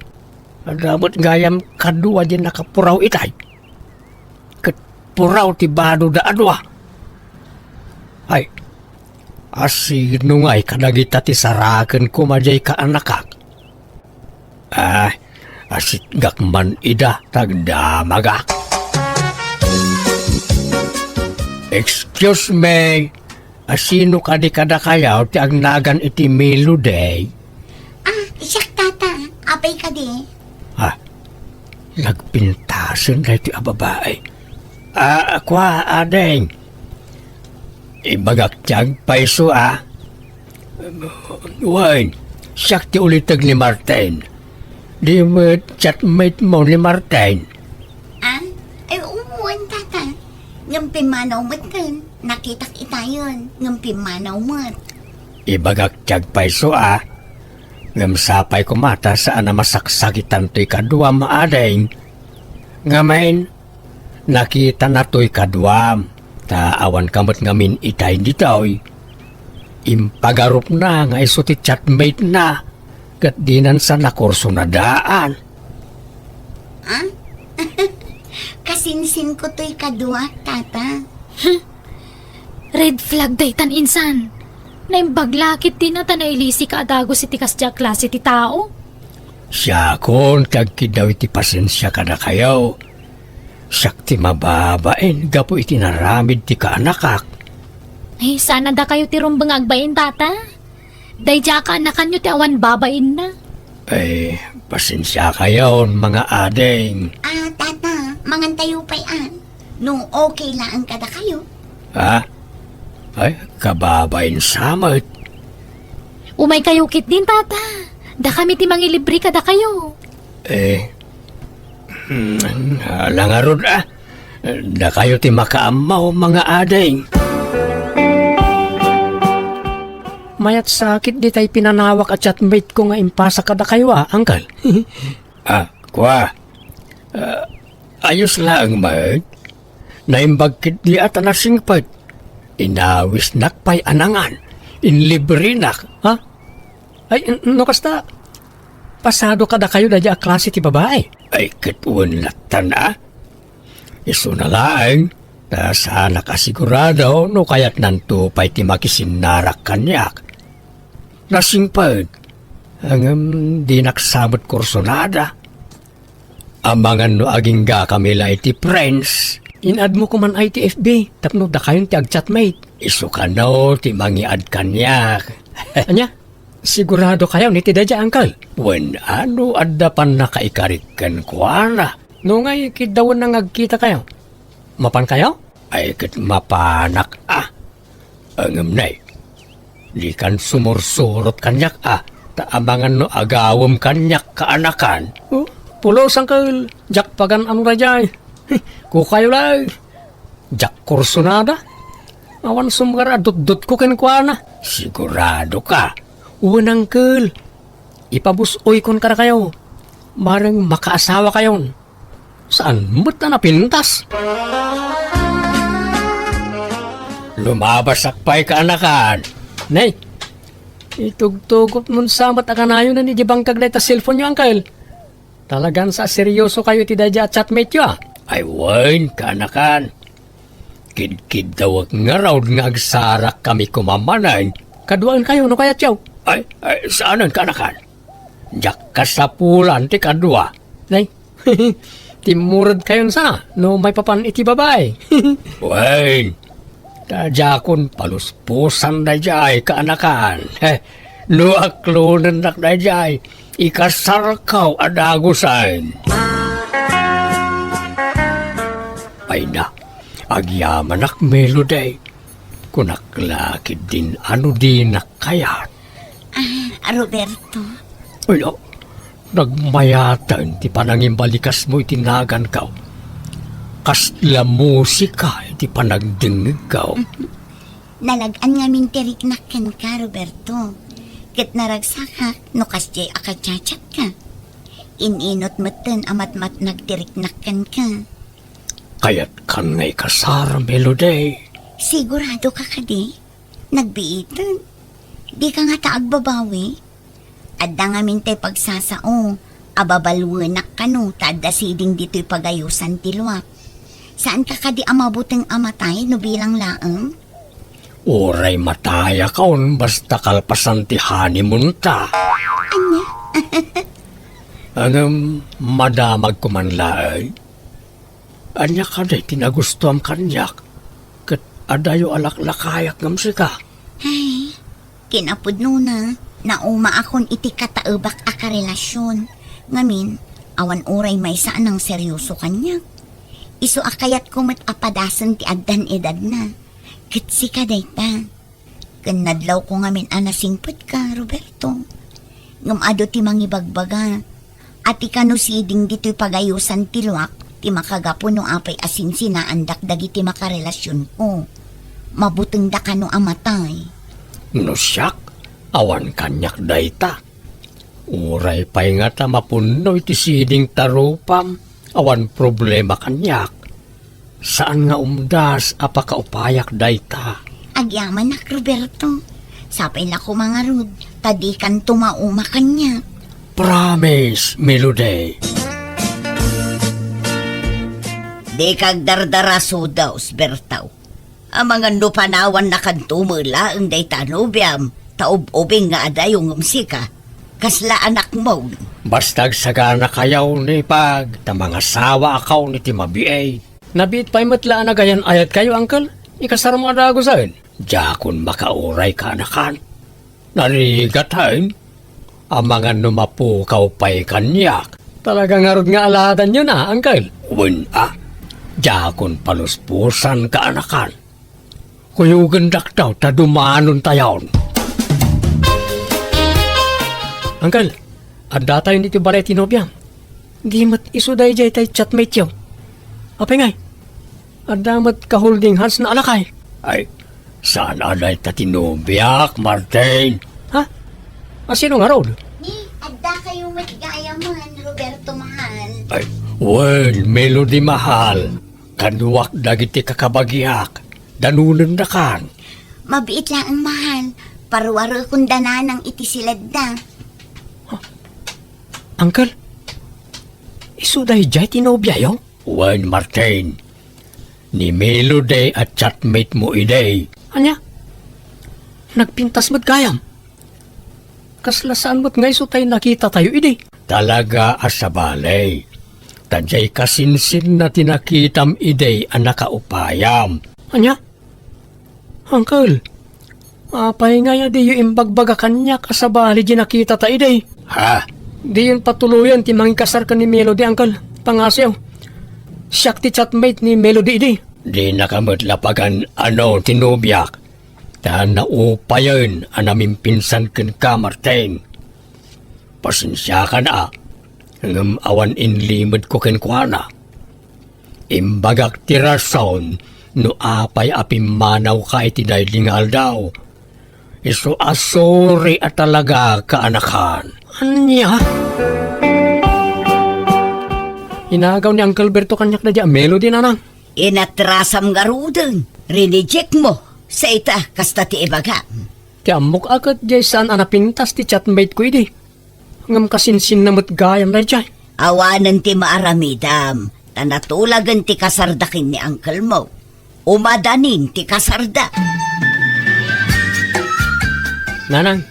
adda met gayam kadua diay nakapuraw itay. Ket puraw ti badoda a dua. Ay, asino ngay kadagita ti saraken koma diay kaanakak? Ah, asitgak man ida, tagdamagak. Excuse me, a sino kadi kadakayo ti agnagan iti Melody? Ah, siak, tata. Apay kadi? Ah, nagpintasen daytoy a babai. Ah, kua, ading. Ibagak ti agpayso, ah. Wen, siak ti uliteg ni Martin. Di met chatmate mo ni Martin? Ah? Ay, wen, tata. Ngem pimmanaw met ken. Nakitak itayon, ngem pimmanaw met. Ibagak ti agpayso, ah. Ngem sapay koma ta saan a masaksakitan toy kaduam, ading. Ngamin, nakitana toy kaduam, ta awan ka met ngamin itay ditoy. Impagarupna nga isu ti chatmate na, ket dinan sa nakursunadaan. Ah? Kasinsin ko toy kadua, tata. Red flag daytan, insan. Naimbag la ketdin a ta nailisika a dagus iti kasdiay a klase ti tao. Siakon ti agkiddaw iti pasensia kadakayo. Siak ti mababain gapu iti naramid ti kaanakak. Ay, saan a dakayo ti rumbeng a agbain, tata? Daydiay a kaanakanyo ti awan babainna. Ay, pasensiakayon, mga ading. Ah, tata, mangantayo pay, ah. No okay laeng kadakayo. Ha? Ay, kababain sa met. Umaykayo ketdin, tata. Dakami ti mangilibre kadakayo. Eh, hmm, ala ngarud, ah. Dakayo ti makaammo, mga ading. Mayat sa ketdi tay pinanawak a chatmate ko nga impasa kadakayo, ah, uncle. Ah, kua. Ah, ayos laeng met. Naimbag ketdi a ta nasingpet. Inawisnak pay a nangan. Inlibrenak, ha? Ay, n-, no kasta, pasado kadakayo daydiay a klase ti babai? Ay, ket wen latta a. Isuna laeng, ta saanak a sigurado no kayatnanto pay ti makisinnarak kaniak. Nasingpet, ngem dinak sa met kursunada. Amangan no aginggakami la iti friends. In-add mo koman ay ti F B, tapno dakayon ti agchatmate. Isu kano ti mangi-add kaniak. Ania? Sigurado kayo ni ti daydiay, uncle? Wen, ano adda pannakaikarik kenkuana? No ngay, kiddawen nga agkita kayo. Mapan kayo? Ay, ket mapanak, ah. Ngem nay, dikan sumursurot kaniak, ah, ta amangan no agawem kaniak kaanakan. Oh, pulos, uncle, diak pagan-ano daydiay. Kukayo lay, diak kursunada. Awan sumgar a dutdotko kenkuana. Sigurado ka? Wen, uncle. Ipabus-oykon kadakayo. Bareng makaasawakayon. Saan met a napintas? Lumabasak pay kaanakan. Nay, itugtugotmon sa met a kanayon idiay bangkag dayta cellphone-yo, uncle. Talagan sa seryoso kayo iti daydiay a chatmate-yo, ah. Ay, wen, kaanakan. Kidkiddawek ngarud nga agsarakkami koma manen. Kaduaen kayo no kayatyo. Ay, ay, saanen, kaanakan. Diak kasapulan ti kadua. Nay, timmured kayon sa no maipapan iti babai. Wen, ta diakon paluspusan daydiay kaanakan. He, no aklonennak daydiay, ikasarkaw a dagusen. Ay na, agyamanak, Melody. Kunak la ketdin a no dinak kayat. Ah, Roberto. Ay, ah, nagmayaten ti panangimbalikasmo iti naganko. Kasla musika iti panagdengngegko. Nalag-an ngamin ti riknak kenka, Roberto. Ket naragsakak no kasdiay a kachachatka. In-inut metten a matmatnag ti riknak kenka. Kayatkan nga ikasar, Melody? Sigurado ka kadi? Nagbiiten. Di ka ngata agbabawi? Adda ngamin tay pagsasao a babaluenak kano ta adda siding ditoy pagayosan ti luak. Saan ka kadi a mabuteng a matay no bilang laeng? Uray matayakon basta kalpasan ti honeymoon ta. Ania? Ngem, madamagko man laeng. Ania kadi ti nagustuam kaniak? Ket Adayo a laklakayak ngem sika. Ay, kinapudnona, naumaakon iti kataebak a karelasion. Ngamin, awan uray maysa a nangserioso kaniak. Isu a kayatko met a padasen ti addan edadna. Ket sika dayta. Ken nadlawko ngamin a nasingpetka, Roberto. Ngem adu ti mangibagbaga, a ti kano siding ditoy pagayosan ti luak ti makagapu no apay a sinsinaandak dagiti makarelasionko. Mabutengda kano a matay. No siak, awan kaniak dayta. Uray pay ngata mapunno iti siding ta rupam, awan problema kaniak. Saan nga umdas a pakaupayak dayta. Agyamanak, Roberto. Sapay la koma ngarud, ta dikanto mauma kaniak. Promise, Melody. Dika agdardara, Sudaw, Bertaw. Amangan no panawannakanto met laeng dayta a nobiam, ta ub-ubing nga adayo ngem sika. Kasla anakmo. Basta agsaganakayo ni Pag, ta mangasawaakayon iti mabiit. Nabiit pay met la a nagayan-ayatkayo, Uncle. Ikasarmo a dagusen. Diakon makauray, kaanakan. Narigat, hen? Amangan no mapukaw pay kaniak. Talaga ngarud nga aladanyo na, Uncle. Wen a, diakon paluspusan, kaanakan. Kuyogendak daw ta dumanontayon. Uncle, addatayon iti balay ti nobiam. Di met isu daydiay tay chatmate-yo. Apay ngay? Adda met ka-holding hands na alakay. Ay, saan a dayta ti nobiak, Martin? Ha? A, sino ngarud? Ni, adda kayo met gayamen, Roberto mahal. Ay, wen, Melody mahal. Kaduak dagiti kakabagiak. Danonendakan. Mabiit laeng mahal. Paruarekon da nanang iti siledda. Uncle, isu daydiay ti nobiayo? Wen, Martin. Ni Melody a chatmate mo idi. Ania? Nagpintas met gayam? Kasla saan met nga isu tay nakitatayo idi? Talaga a sabali. Ta diay kasinsinna ti nakitam idi a nakaupayam. Ania? Uncle, apay ngay a diyo imbagbaga kaniak a sabali di nakitata idi? Ha? Diyon patuloyen ti mangikasar ken ni Melody, Uncle. Pangasiw. Siak ti chatmate ni Melody idi. Dinaka met la pagan-ano ti nobiak, ta naupayen a namimpinsan kenka, Martin. Pasensiakan a, ngem awan inlimedko kenkuana. Imbagak ti rason no apay a pimmanawka iti daydi nga aldaw. Isu a sorry a talaga, kaanakan. Ania? Inagaw ni Uncle Berto kaniak daydiay a Melody, nanang. Inatrasam ngaruden, rineject mo. Sa ita, kasta ti ibagam. Ti ammok a ket diay saan a napintas ti chatmate ko idi. Ngem kasinsinna met gayam daydiay. Awanen ti maaramidam, ta natulagen ti kasarda ken ni uncle mo. Umadanin ti kasarda. Nanang,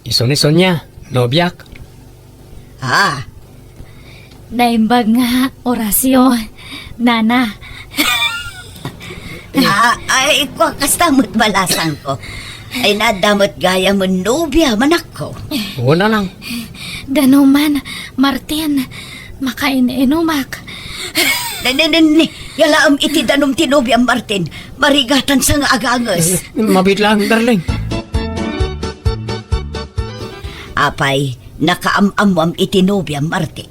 isu ni Sonia, nobiak. Ah. Naimbag nga orasyon, nana. Ah, ay, kua, kasta met balasangko. Ay, nadda met gayamen nobia, manakko. Wen, nanang. Danuman, Martin, makain-inumak. Ne, ne, ne, ne, yalaem iti danum ti nobiam, Martin. Marigatansa nga aganges. Eh, mabiit lang, darling. Apay, nakaam-ammoam iti nobiam, Martin?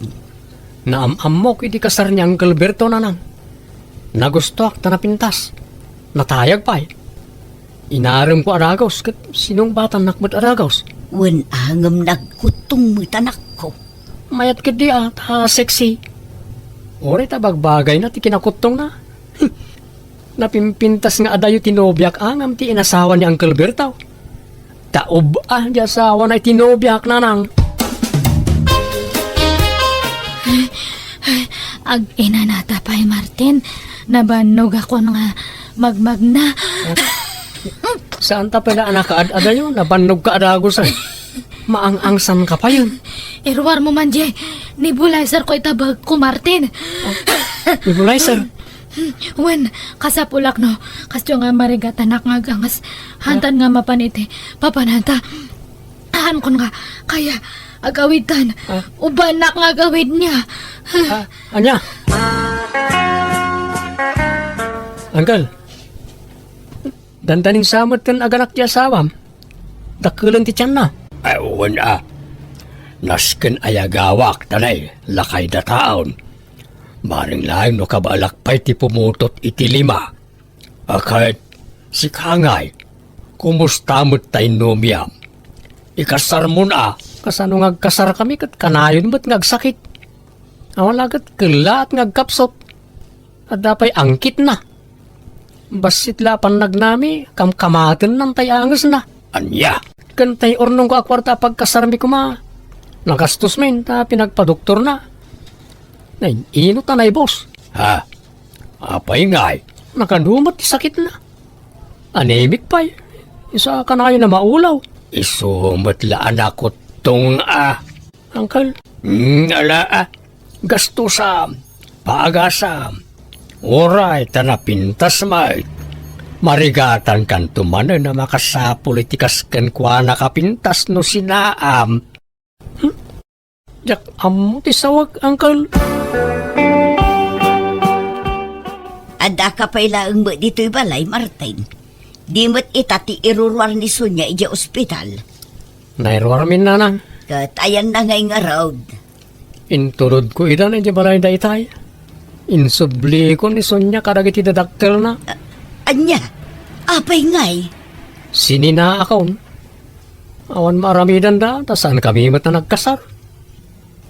Naam-ammok iti kasar ni Uncle Berto, nanang. Nagustoak ta napintas. Natayag pay. Inaremko a dagus, ket sinungbatannak met a dagus. Wen, a, ngem nagkuttong met, anakko. Mayat ketdi a, ta sexy. Uray ta bagbagayna ti kinakuttongna. Napimpintas nga adayo ti nobiak a ngem ti inasawa ni Uncle Berto. Ta ub-a di asawana iti nobiak, nanang. Ag-inanata pay, Martin. Nabannogakon nga magmagna. Saan ta pay la a nakaad-adayo? Nabannogka a dagus, ay. Maang-angsanka payen. Iruarmo man diay nebulizer ko ita bagko, Martin. Nebulizer? Wen, kasapulak no, kasdiyo nga marigatanak nga agangas. Hantan nga mapan iti papananta. Haan kun nga, kaya, agawidtan. Ah. Ubanak nga agawid niya. Ah, ania? Uncle, dandanin sa met ken aganak ti asawam. Dakkelen ti tianna. Ay, wen a. Nasken ayagawak, tanay, lakay dataon. Bareng laeng no kabaelak pay ti pumutot iti lima. A ket, sika ngay, kumusta met ta innumiam? Ikasarmon a? Kasano nga agkasarkami ket kanayon met nga agsakit? Awan la ket kellaat nga agkapsut. Adda pay angkitna. Bassit la a pannagnami, kamkamatennan tay angesna. Ania? Ken tay urnongko a kuarta a pagkasarmi koma, nagastos men ta pinagpadoktorna. Nay, ino ta naibus? Ha? Apay ngay? Nakadumat ti sakitna. Anemic pay. Isu a kanayon a maulaw. Isu met la a nakuttong a. Uncle? Hmm, ala, ah. Gastusam, paagasam. Uray ta napintas met. Marigatan kanto manen a makasapul iti kas kenkuana a pintas no sinaam. Hmm? Diak ammo ti sawag, Uncle. Addaka pay laeng met ditoy balay, Martin. Di met ita ti iruruar ni Sonia idiay ospital. Nairuarmin, nanang. Ket ayanna ngay ngarud? Intulodko ida idiay balay daytay. Insubliko ni Sonia kadagiti dadakkelna. A-, ania? Apay ngay? Sininaakon. Awan maaramidanda, ta saankami met a nagkasar.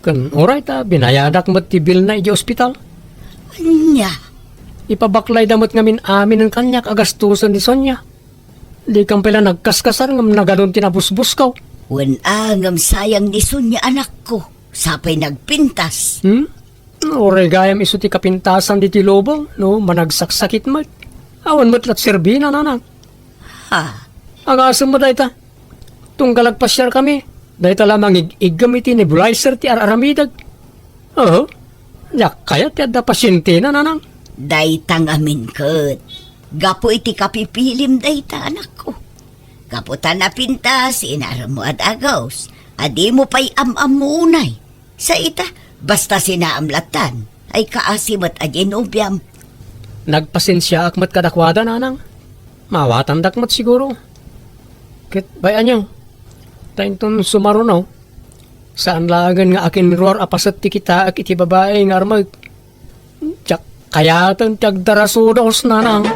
Ken uray ta binayadak met ti bilna idiay ospital. Ania? Ipabaklayda met ngamin aminen kaniak a gastusen ni Sonia. Dikan pay la nagkaskasar ngem nagadun ti nabusbusko. Wen a, ngem sayang ni Sonia, anakko. Sapay nagpintas. Hmm? Uray gayam isu ti kapintasan ditoy lubong, no, managsaksakit met. Awan met la ti serbina, nanang. Ha? Agasem met dayta. Tunggal agpasiarkami, dayta la mangig-iggem iti nebulizer ti ar-aramidek. Oho. Diak kayat ti adda pasientena, nanang. Dayta ngamin ket gapu iti kapipilim dayta, anakko. Gapu ta napintas, inaremmo a dagus, a dimo pay am-ammo unay. Sa ita, basta sinaam lattan, ay kaasi met a di nobiam. Nagpasensiaak met kadakuada, nanang. Maawatandak met siguro. Ket bay-anyo, ta inton sumaruno, saan laengen nga akinruar a paset ti kitaek iti babai nga armek. Diak kayaten ti agdarasudos, nanang.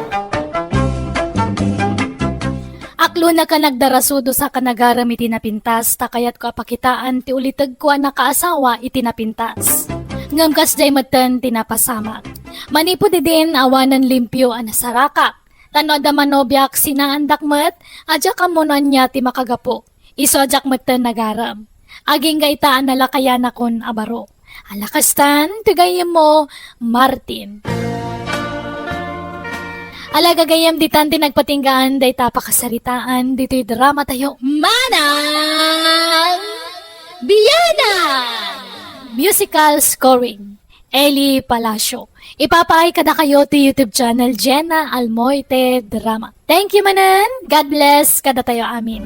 Aklonak a nagdarasudos a kanagarem iti napintas, ta kayatko a pakitaan ti ulitegko a nakaasawa iti napintas. Ngem kasdiay metten ti napasamak. Manipud idin, awanen limpio a nasarakak. Ta no adda manobiak, sinaandak met a diak ammo no ania ti makagapu. Isu a diak metten nagarem. Agingga ita a nalakayanakon a baro. Ala kastan, ti gayyemmo, Martin. Ala gagayyem, ditan ti nagpatinggaan dayta a pakasaritaan ditoy drama tayo, Manang Bianan! Musical scoring, Eli Palacio. Ipapaay kadakayo ti YouTube channel Jenna Almoite Drama. Thank you manen. God bless kadatayo amin.